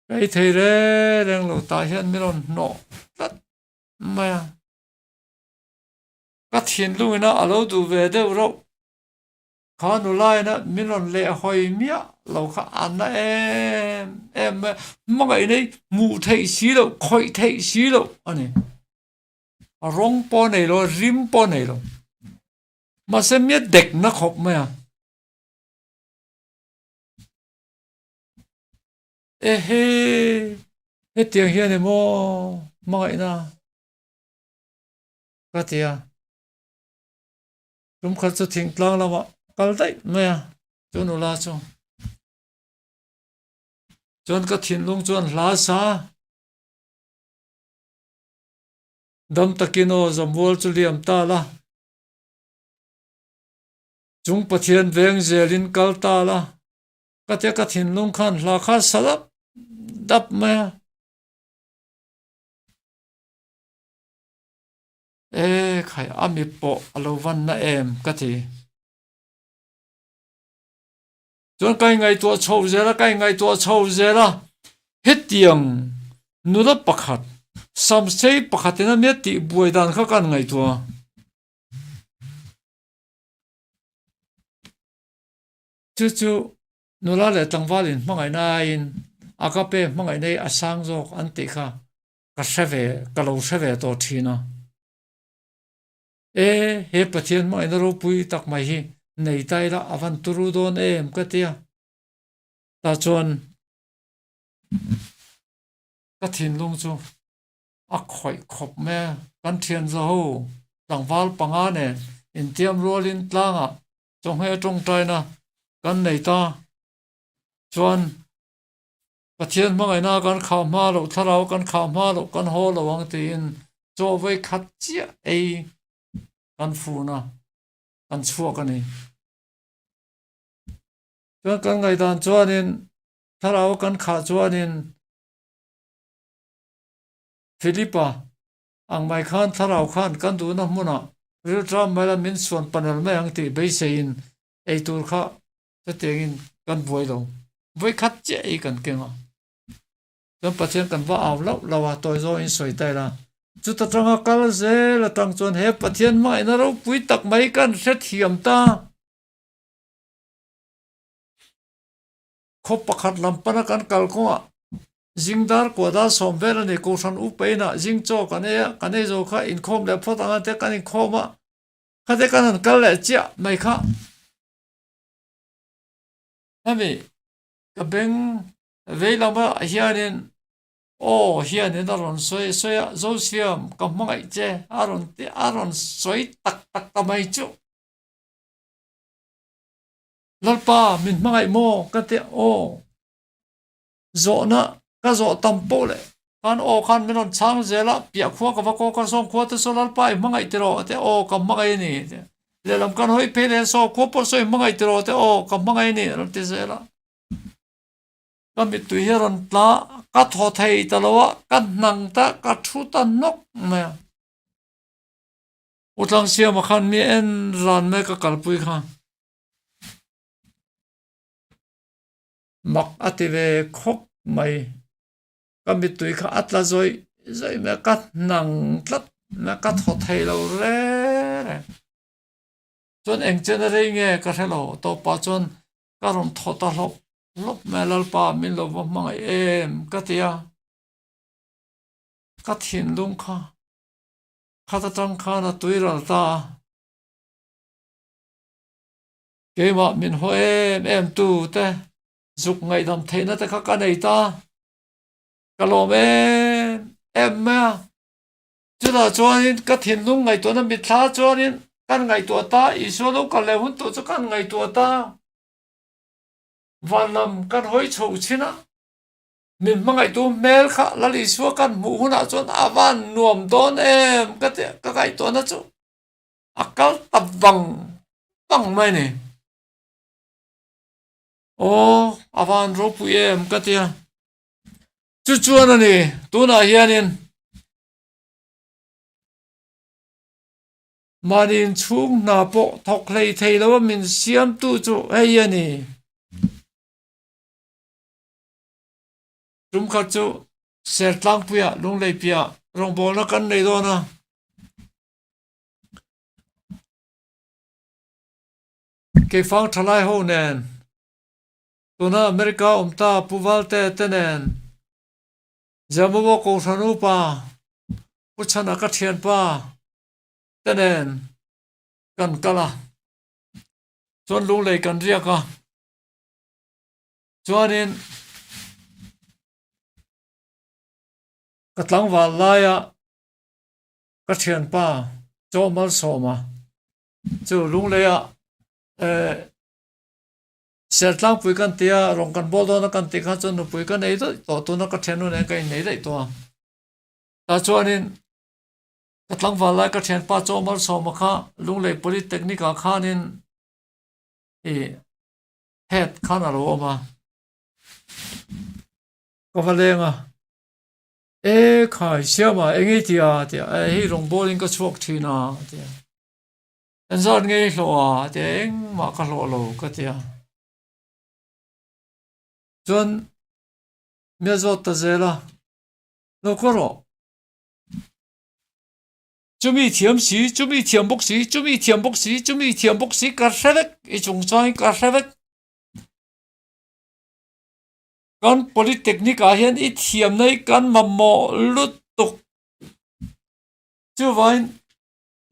Ka ei thei reng reng lo tah hian min rawn hnawh tlat mai a. Ka thinlungin a a lo duh ve deuh rauh. Kha nulain a min rawn leh hawi miah lo kha a na em em mai a. Hmangaih nei hmuh theih si loh, khawih theih si loh a ni. A rawng pawh a nei lo, rim pawh a nei lo. Mahse mi a dek na khawp mai a. Ehe, hetiang hian emaw hmangaihna ka ti a, tum khat chu thingtlang lamah kal daih mai a, chu nula chu. Chuan ka thinlung chuan hla sa dam takin aw zamual chu liam ta la, chung Pathian veng zelin kal ta la. Ka tia ka thinlung khan hla kha sa dap dap mai a. E khai a mi pawh a lo van na em ka ti. Chuan ka ingaihtuah chho zel a, ka ingaihtuah chho zel a, hetiang nula pakhat samsei pakhatin a nia tih buai dan kha ka han ngaihtuah a. Chu chu nula leh tlangval in hmangaihna aiin agape hmangaihna hi a sang zawk an tih kha ka hre ve, ka lo hre ve tawh thin a. E, he Pathian hmangaihna ropui tak mai hi nei ta ila a van turu dawn em ka ti a. Tah chuan ka thinlung chu a khawih khawp mai a, kan thian zaho. Tlangval panga nen intiam rualin tlangah chawhmeh tawngtaina kan nei ta. Chuan Pathian hmangaihna kan khah hma loh, thlarau kan khah hma loh, kan haw lo ang tiin chaw vei khat chiah ei kan fun a, kan chhuak a ni. Chuan kan ngaihdan chuanin thlarau kan khah chuanin Philipa ang mai khan thlarau khan kan duhna hmunah rilṭam mai la min suan panel mai ang tih beiseiin eitur kha chutiangin kan buai lo. Vawikhat chiah ei kan keng a. Chuan Pathian kan va au loh loh a, tawi zawngin sawi ta ila. Chuta tanga kal zel atang chuan he Pathian hmangaihna ropui tak mai kan hrethiam ta. Khaw pakhat lam pana kan kal kawngah zingdar kuadar sawm vel a ni. Kohhran upa inah zing chaw kan ei a, kan ei zo kha inkhawm leh phawt ang a tia kan inkhawm a, khate kan han kal leh chiah mai kha. Hemi ka beng vei lama hianin aw hianin a rawn sawi sawi a, Zosiam ka hmangaih che a rawn ti a rawn sawi tak tak ta mai chu. Lalpa min hmangaih maw ka ti aw zawhna ka zawh tam pawh leh khan aw khan min rawn chhang zel a piah khua ka va kaw ka sawm khua te saw Lalpa i hmangaih tiraw a ti aw ka hmangaih a ni a ti lehlam kan hawi phei leh saw khua pawh saw i hmangaih tiraw a ti aw ka hmangaih a ni a rawn ti zel a ka mittui hi a rawn tla ka thaw thei ta lo a ka hnang ta ka thu ta hnawk mai a. U Tlangsiama khan mi en ran mai ka kalpui kha. Mak a ti ve khawp mai. Ka mittui kha a tla zawih zawih mai a, ka hnang tlat mai a, ka thaw thei lo reng reng. Chuan eng chen a rei nge ka hre lo, tawpah chuan ka rawn thaw ta hlawp hlawp mai a, Lalpa min lo va hmangaih em ka ti a, ka thinlung kha. Khat atang khan a tui ral ta a. Keimah min haw em em tu te zuk ngaihdam theihna te kha ka nei ta. Ka lawm em em mai a. Chutah chuanin ka thinlung ngaihtuahna mitthla chuanin kan ngaihtuah ta, Isua lo kal leh hun tawh chu kan ngaihtuah ta. Van lam kan hawi chho chin a. Min hmangaihtu hmel kha Lal Isua kan hmuh hunah chuan a van nuam dawn em ka ti ka ngaihtuahna chu a kal ta vang vang mai ni. Aw a van ropui em ka ti a. Chu chuan a ni tunah hianin mahni inchhung hna pawh thawk hlei thei lo a min siamtu chu hei a ni. Tum khat chu Sertlangpuia Lungleipiah rawngbawlna kan nei dawn a. Keifang thalai ho nen tuna America awm ta Pu Valte te nen Ziamobo Kohhran upa Pu Chhana ka thianpa te nen kan kal a. Chuan Lunglei kan riak a. Chuanin ka tlangval laia ka thianpa Chaw Malsawma chu Lungleia eh Sertlangpui kan tia rawn kan bawl dawn a kan tih khan chuan nupui ka nei daih tawh tuna ka thiannu nen ka innei daih tawh a. Tah chuanin ka tlangval lai ka thianpa Chaw Malsawma kha Lunglei Polytechnic ah khanin ih Het khan a lo awm a, ka va leng a, E khai, Siama, eng ei tia? a ti a, E hei rawngbawlin ka chhuak thin a, a ti a. Engzat nge i hlawh a? a ti a, Engmah ka hlawh lo, ka ti a. Chuan mi a zawt ta zel a, Lo ka rawh. Chumi thiam si, chumi thiam bawk si, chumi thiam bawk si, chumi thiam bawk si ka hre vek, i chungchang hi ka hre vek. Kan polytechnic ah hian i thiamna hi kan mamawh lutuk. Chuvangin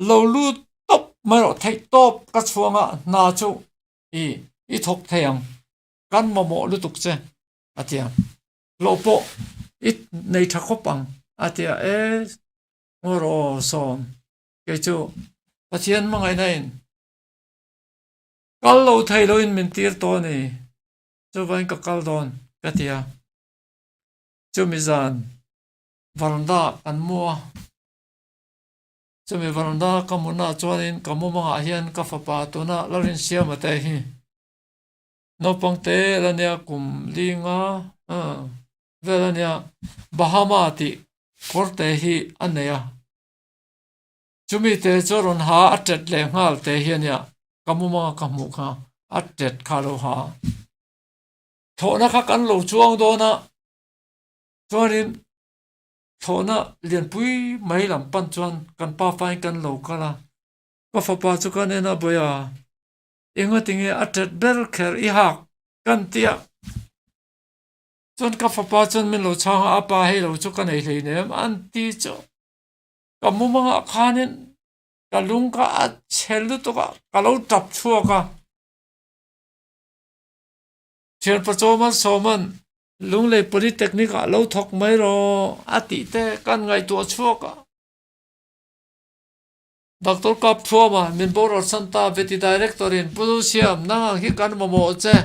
lo lut tawp mai rawh, theih tawp ka chhuanga hna chu i i thawk thei ang, kan mamawh lutuk che a ti a. Hlawh pawh i nei tha khawp ang a ti a, e. Ngaw rawh aw sawm. Kei chu Pathian hmangaihna in kal lo thei loin min tir tawh a ni. Chuvangin ka kal dawn ka ti a. Chumi zan varanda kan mu a. Chumi varanda ka munah chuanin ka mumangah hian ka fapa tuna Lalrinsiama te hi naupang te la nia kum linga vel a nia Bahama tih kawr te hi a nei a. Chumi te chu rawn ha a tet leh nghal te hi a nia, ka mumanga ka hmuh kha a tet kha lo ha. Thlawhna kha kan lo chuang dawn a, chuanin thlawhna lianpui mai lam pan chuan kan pa fain kan lo kal a, ka fapa chu ka nen a bawi a, engatinge a tet ber kher i hak kan ti a. Chuan ka fapa chuan min lo chhang a, a pa hei lo chu ka nei hleinem an ti chu. Ka mumangah khanin ka lung kha a chhe lutuk a, ka lo tap chhuak a. Thianpa Chawman Sawman Lunglei Polytechnic ah lo thawk mai rawh a tih te kan ngaihtuah chhuak a. Doctor Kapthuama min boral san ta Vety Director in Pu Lusiam nang ang hi kan mamawh che.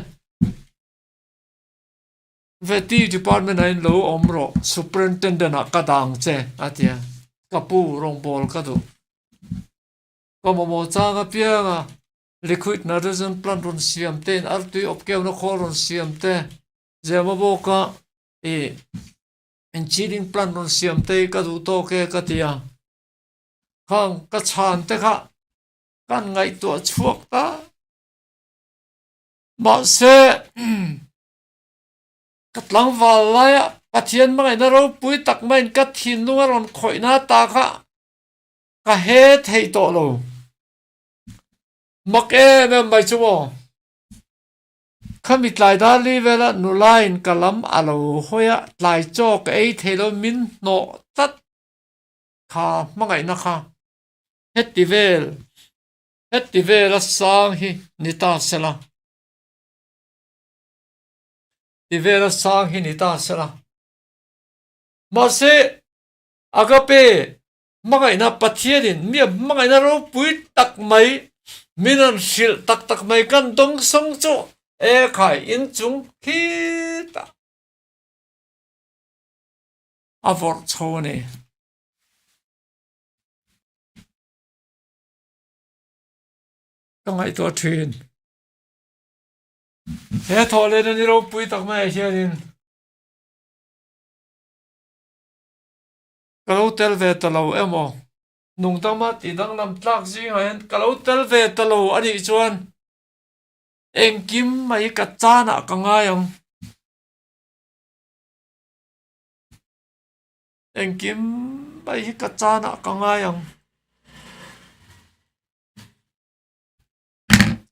Vety department ah in lo awm rawh, superintendent ah ka dang che a ti a, ka pu rawngbawl ka duh. Ka mamawh chang apiang a liquid nitrogen plant rawn siam te in artui awp keuhna khawl rawn siam te, zema bawka ih enchilling plant rawn siam te hi ka duh tawk e ka ti a, khang ka chhan te kha kan ngaihtuah chhuak ta. Mahse ka tlangval laia Pathian hmangaihna ropui tak maiin ka thinlung a rawn khawihna ta kha ka he thei tawh lo. Mak em em mai chu maw? Khami tlai dar li vela nulain ka lam a lo hawi a, tlai chaw ka ei thei lo min hnawh tlat kha hmangaihna kha heti vel heti vela sang hi ni ta sela. Ti vela sang hi ni ta sela. Mahse, Agape hmangaihna Pathianin mi a hmangaihna ropui tak mai min rawn hrilh tak tak mai kan dawng sawng chu e khai inchung khitah a vawrh chho a ni. Ka ngaihtuah thin. He thawhlehna ni ropui tak maiah hianin ka lo tel ve ta lo emaw nungdama tih danglam tlak zingah hian ka lo tel ve ta lo a nih chuan engkim mai ka chanah ka ngai ang. Engkim mai hi ka chanah ka ngai ang.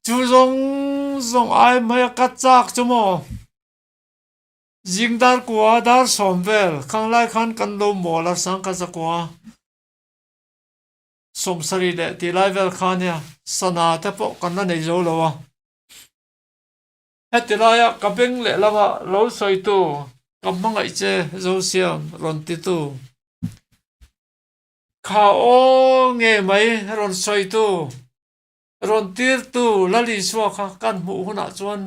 Chu zawng zawng ai mai a ka chak chu maw? Zing dar kua dar sawm vel khang lai khan kan lo mawl a sangkhat zakua sawmsarih leh tih lai vel kha nia sana te pawh kan la nei zo lo a. Heti laia ka beng lehlama lo sawitu ka hmangaih che Zosiam rawn titu kha aw nge mai rawn sawitu rawn tirtu Lal Isua kha kan hmuh hunah chuan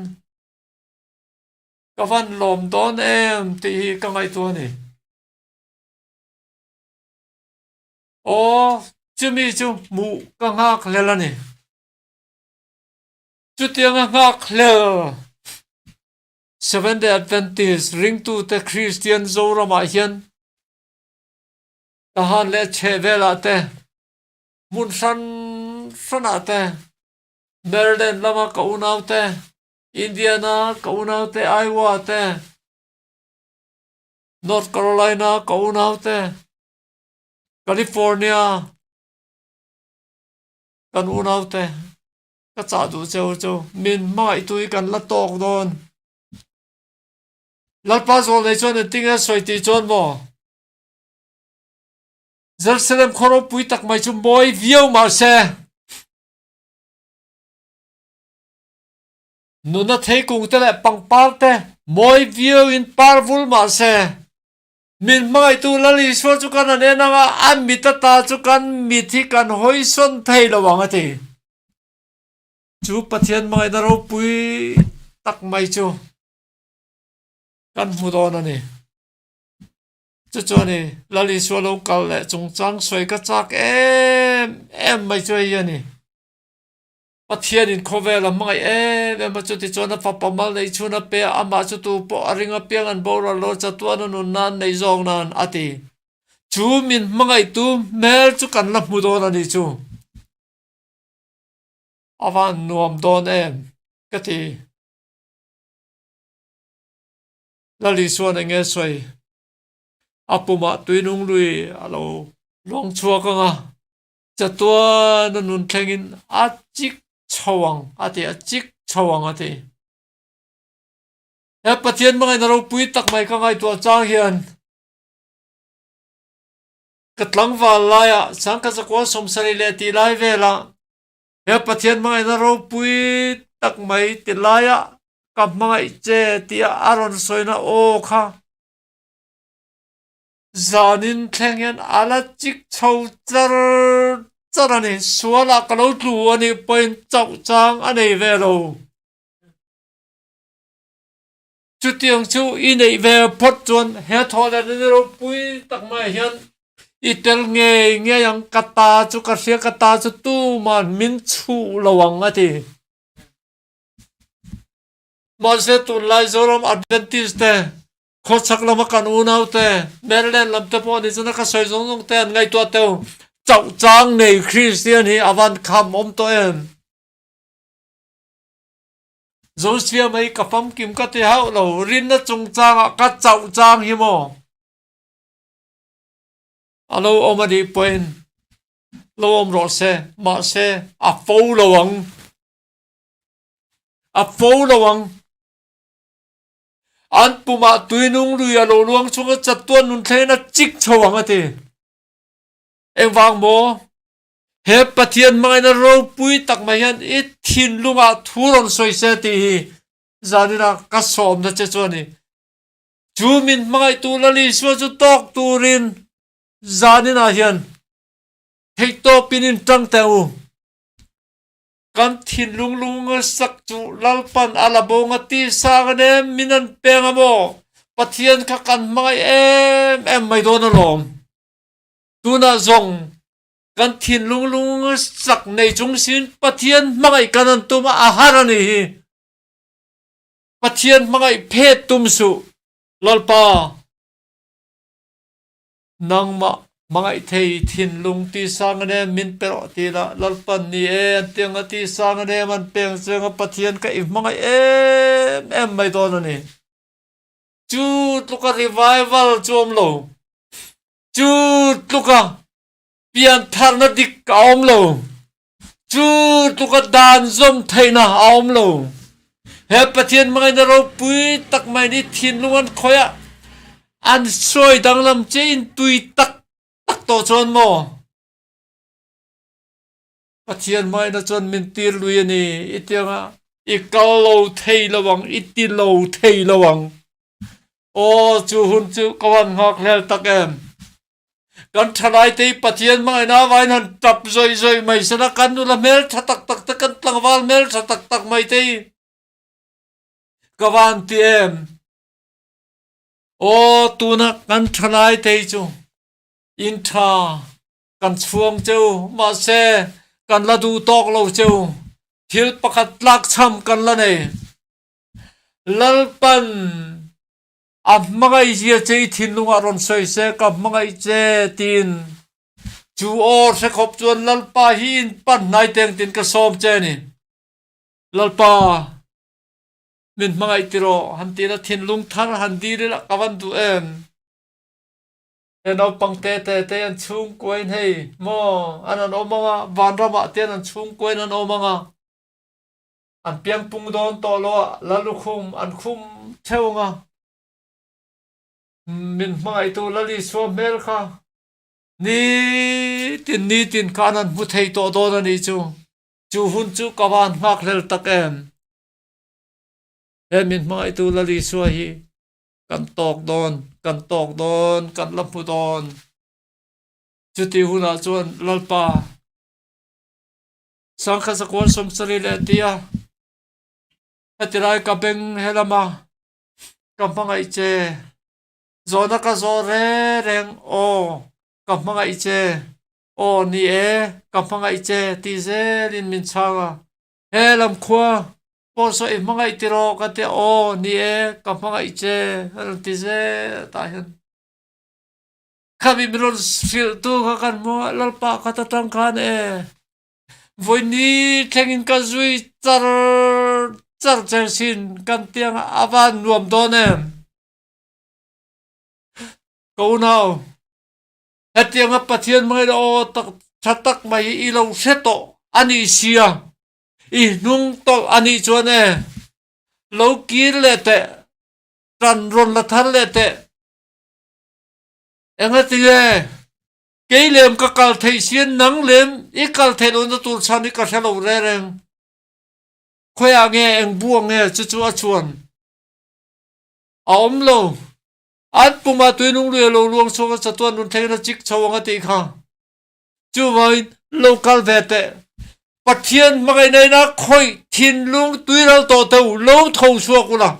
Ka van lawm dawn em tih hi ka ngaihtuah a ni. Aw, chumi chu hmuh ka nghak hlel a ni. Chutianga nghak hlel Seventh Day Adventist ringtute Kristian Zoramah hian Tahan leh chhehvelah te, hmun hran hranah te, Maryland lama ka unaute, Indiana ka unaute Iowa te, North Carolina ka unaute, California kan unaute ka chah duh cheu chu min hmangaihtu hi kan la tawk dawn. Lalpa zawl nei chuan engtin nge sawi tih chuan maw? Jerusalem khaw ropui tak mai chu mawi viau mahse, Nuna theikung te leh pangpar te mawi viau in par vul mah se. Min hmangaihtu Lal Isua chu kan han en ang a, a mit ata chu kan mit hi kan hawisawn thei lo ang a ti. Chu Pathian hmangaihna ropui tak mai chu kan hmu dawn a ni. Chu chuan i Lal Isua lo kal leh chungchang sawi ka chak em em mai chu hei a ni. Pathianin khawvel a hmangaih em em a, chutichuan a fapa mal neih chhun a pe a, amah chu tu pawh a ring apiang an boral lo chatuan a nun nan nei zawk nan a ti. Chu min hmangaihtu hmel chu kan la hmu dawn a ni chu. A van nuam dawn em ka ti. Lali chuan eng nge sawi? A pumah tuinung lui a lo lawng chhuak ang a. Chatuan a nun thlengin a chik chho ang a ti, a chik chho ang a ti. He Pathian hmangaihna ropui tak mai ka ngaihtuah chang hian ka tlangval laiah sangkhat zakua sawmsarih leh tih lai velah he Pathian hmangaihna ropui tak mai ti laiah ka hmangaih che tih a rawn sawina aw kha Zanin thleng hian a la chik chho char char a ni. Sualah ka lo tlu a nih pawhin chauh chang a nei ve lo. Chutiang chu i neih ve phawt chuan he thawhlet a ni ropui tak maiah hian i tel ngei ngei ang, ka ta chu ka hria, ka ta chu tuman min chhuh lo ang a ti. Mahse tunlai Zoram Adventist te Khawchhak lama kan unaute, Maryland lam te pawh ni chuna ka sawi zawng zawng te an ngaihtuah teu. Chauh chang nei Kristian hi a van kham awm tawh em? Zosia mai ka famkim ka ti hauh lo, rinna chungchangah ka chauh chang hi maw? A lo awm a nih pawhin lo awm rawh se, mahse a fo lo ang. A fo lo ang. An pumah tuinung lui a lo luang chunga chatuan nun thlengin a chik chho ang a ti. Engvang maw? He Pathian hmangaihna ropui tak mai hian i thinlungah thu rawn sawi se tih hi zaninah ka sawmna che chu a ni. Chu min hmangaihtu Lal Isua chu tawk turin zaninah hian theihtawpin in tang teh u. Kan thinlung lungsak chu Lalpan a la bo nga ti sang an em min an peng a maw? Pathian kha kan hmangaih em em mai dawn alawm. Tunah zawng kan thinlung lungsak nei chung sin Pathian hmangaih kan an tum a, a har a ni hi. Pathian hmangaih phet tum suh Lalpa. Nangmah hmangaih thei thinlung ti sang an em min pe rawh ti la, Lalpan ni e an ti anga ti sang an em an peng cheng a Pathian ka i hmangaih em em mai dawn a ni. Chu tluka revival chu awm lo. Chu tluka piantharna dik a awm lo. Chu tluka dan zawm theihna a awm lo. He Pathian hmangaihna ropui tak mai nih thinlung an khawih a, an sawi danglam che in tui tak tak tawh chuan maw? Pathian hmangaihna chuan min tir lui a ni i ti anga i kal lo thei lo ang, i ti lo thei lo ang. Aw, chu hun chu ka van nghak hlel tak em! Kan thalai te hi Pathian hmangaihna avangin han tap zawih zawih mai sela kan nula hmel tha tak tak te kan tlangval hmel tha tak tak mai te hi ka van ti em. Aw tuna kan thalai te hi chu in tha kan chhuang cheu mahse kan la duh tawk lo cheu thil pakhat tlak chham kan la nei. Lalpan A hmangaih zia che i thinlungah rawn sawi se, ka hmangaih che, tiin. Chu aw hre khawp chuan Lalpa hi in pan hnai teng tiin ka sawm che a ni. Lalpa, min hmangaih ti rawh, han ti la, thinlung thar han dil ila ka van duh em? He naupang te te te an chhungkuain hei maw an an awm ang a, vanramah te an chhungkuain an awm ang a. An piang pung dawn tawh lo a, Lalukhum an khum theuh ang a, min hmangaihtu Lal Isua hmel kha nitin nitin khan an hmu thei tawh dawn a nih chu. Chu hun chu ka van nghakhlel tak em. He min hmangaihtu Lal Isua hi kan tawk dawn. kan tawk dawn, kan la hmu dawn. Chuti hunah chuan Lalpa Sangkhat Sakuan 70 leh tia heti lai ka beng he lama ka hmangaih che zawhna ka zawh reng reng aw ka hmangaih che aw ni e ka hmangaih che tih zelin min chhang a he lam khua pawh saw i hmangaih tiraw ka tia aw ni e ka hmangaih che a rawn ti zel tah hian Khami min rawn hrilhtu kha kan hmu a, Lalpa khat atang khan e vawi thlengin ka zui char char che sin kan tiang a van nuam dawn em. Ka unau, hetianga Pathian hmangaihna aw tak tha tak mai hi i lo hre tawh a nih sia, i hnung tawlh a nih chuan e lo kir leh teh, tan rawn la thar leh teh. Enga tinge kei lem ka kal theih sian nang lem i kal theih lohna tur chhan hi ka hre lo reng reng. Khawiah nge eng buang nge chu chu a chuan a awm lo. An pumah tuinung lui a lo luang chhuak a chatuan rawn thlengin a chik chho ang a tih kha. Chuvangin lo kal ve teh. Pathian hmangaihna ina khawih thinlung tuiral tawh teu lo tho chhuak ula.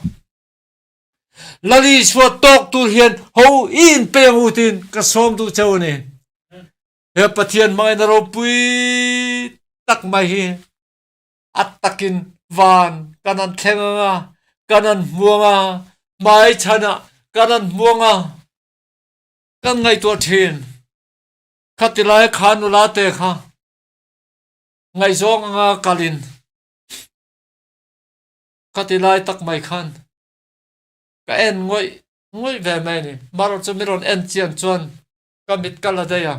Lali chhuat tawk tur hian ho i inpe ang u tiin ka sawm duh cheu a ni. He Pathian hmangaihna ropui tak mai hi a takin van kan han thleng ang a, kan han hmu ang a, hmai chhanah kan han hmu ang a, kan ngaihtuah thin. Khati lai kha nula te kha ngaihzawng anga kalin Khati lai tak mai khan ka en ngawih ngawih ve mai a ni. Marawh chu mi rawn en chian chuan ka mit ka la daih a.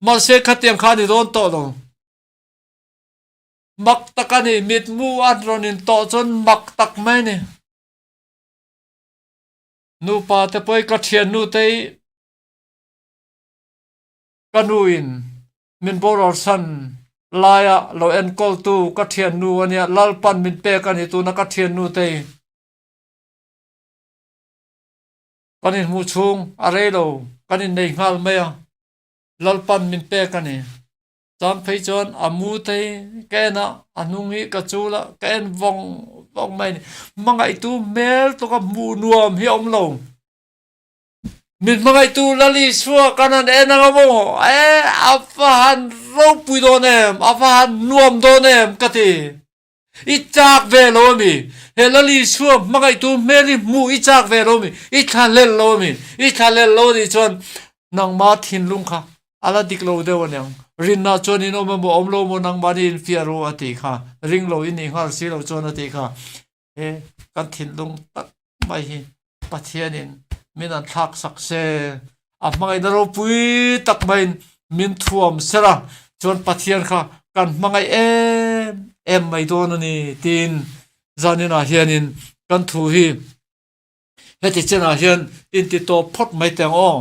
Mahse khatiang kha a ni dawn tawh lo. Mak tak a ni, mitmu an rawn in tawh chuan mak tak mai a ni. Nupa te pawh hi ka thiannu te hi ka nu in Min boral san laia lo enkawltu ka thiannu a nia, Lalpan min pek a ni tuna ka thiannu te hi. Kan inhmuh chhung a rei lo, kan innei nghal mai a, Lalpan min pek a ni. Chuan phei chuan a mu te hi ka en a, a hnung hi ka chul a, ka en vawng vawng mai a ni. Hmangaihtu hmel tawka hmuh nuam hi a awm lo. Min hmangaihtu Lal Isua kan han en ang a maw? E, a va han ropui dawn em, a va han nuam dawn em ka ti. I chak ve lo a mi? He Lal Isua hmangaihtu hmel hi hmuh i chak ve lo a mi? I thlahlel lo a mi? I thlahlel lo a nih chuan nangma thinlung kha a la dik lo deuh aniang. Rinna chuan in awm emaw awm lo maw nangmahni infiah ru a tih kha. Ring lo i nih nghal si lo chuan a tih kha. He kan thinlung tak mai hi Pathianin min an thlak sak se, a hmangaihna ropui tak maiin min thuam ser a, chuan Pathian kha kan hmangaih em em mai dawn a ni tiin zaninah hianin kan thu hi heti chenah hian inti tawp phawt mai teh ang aw.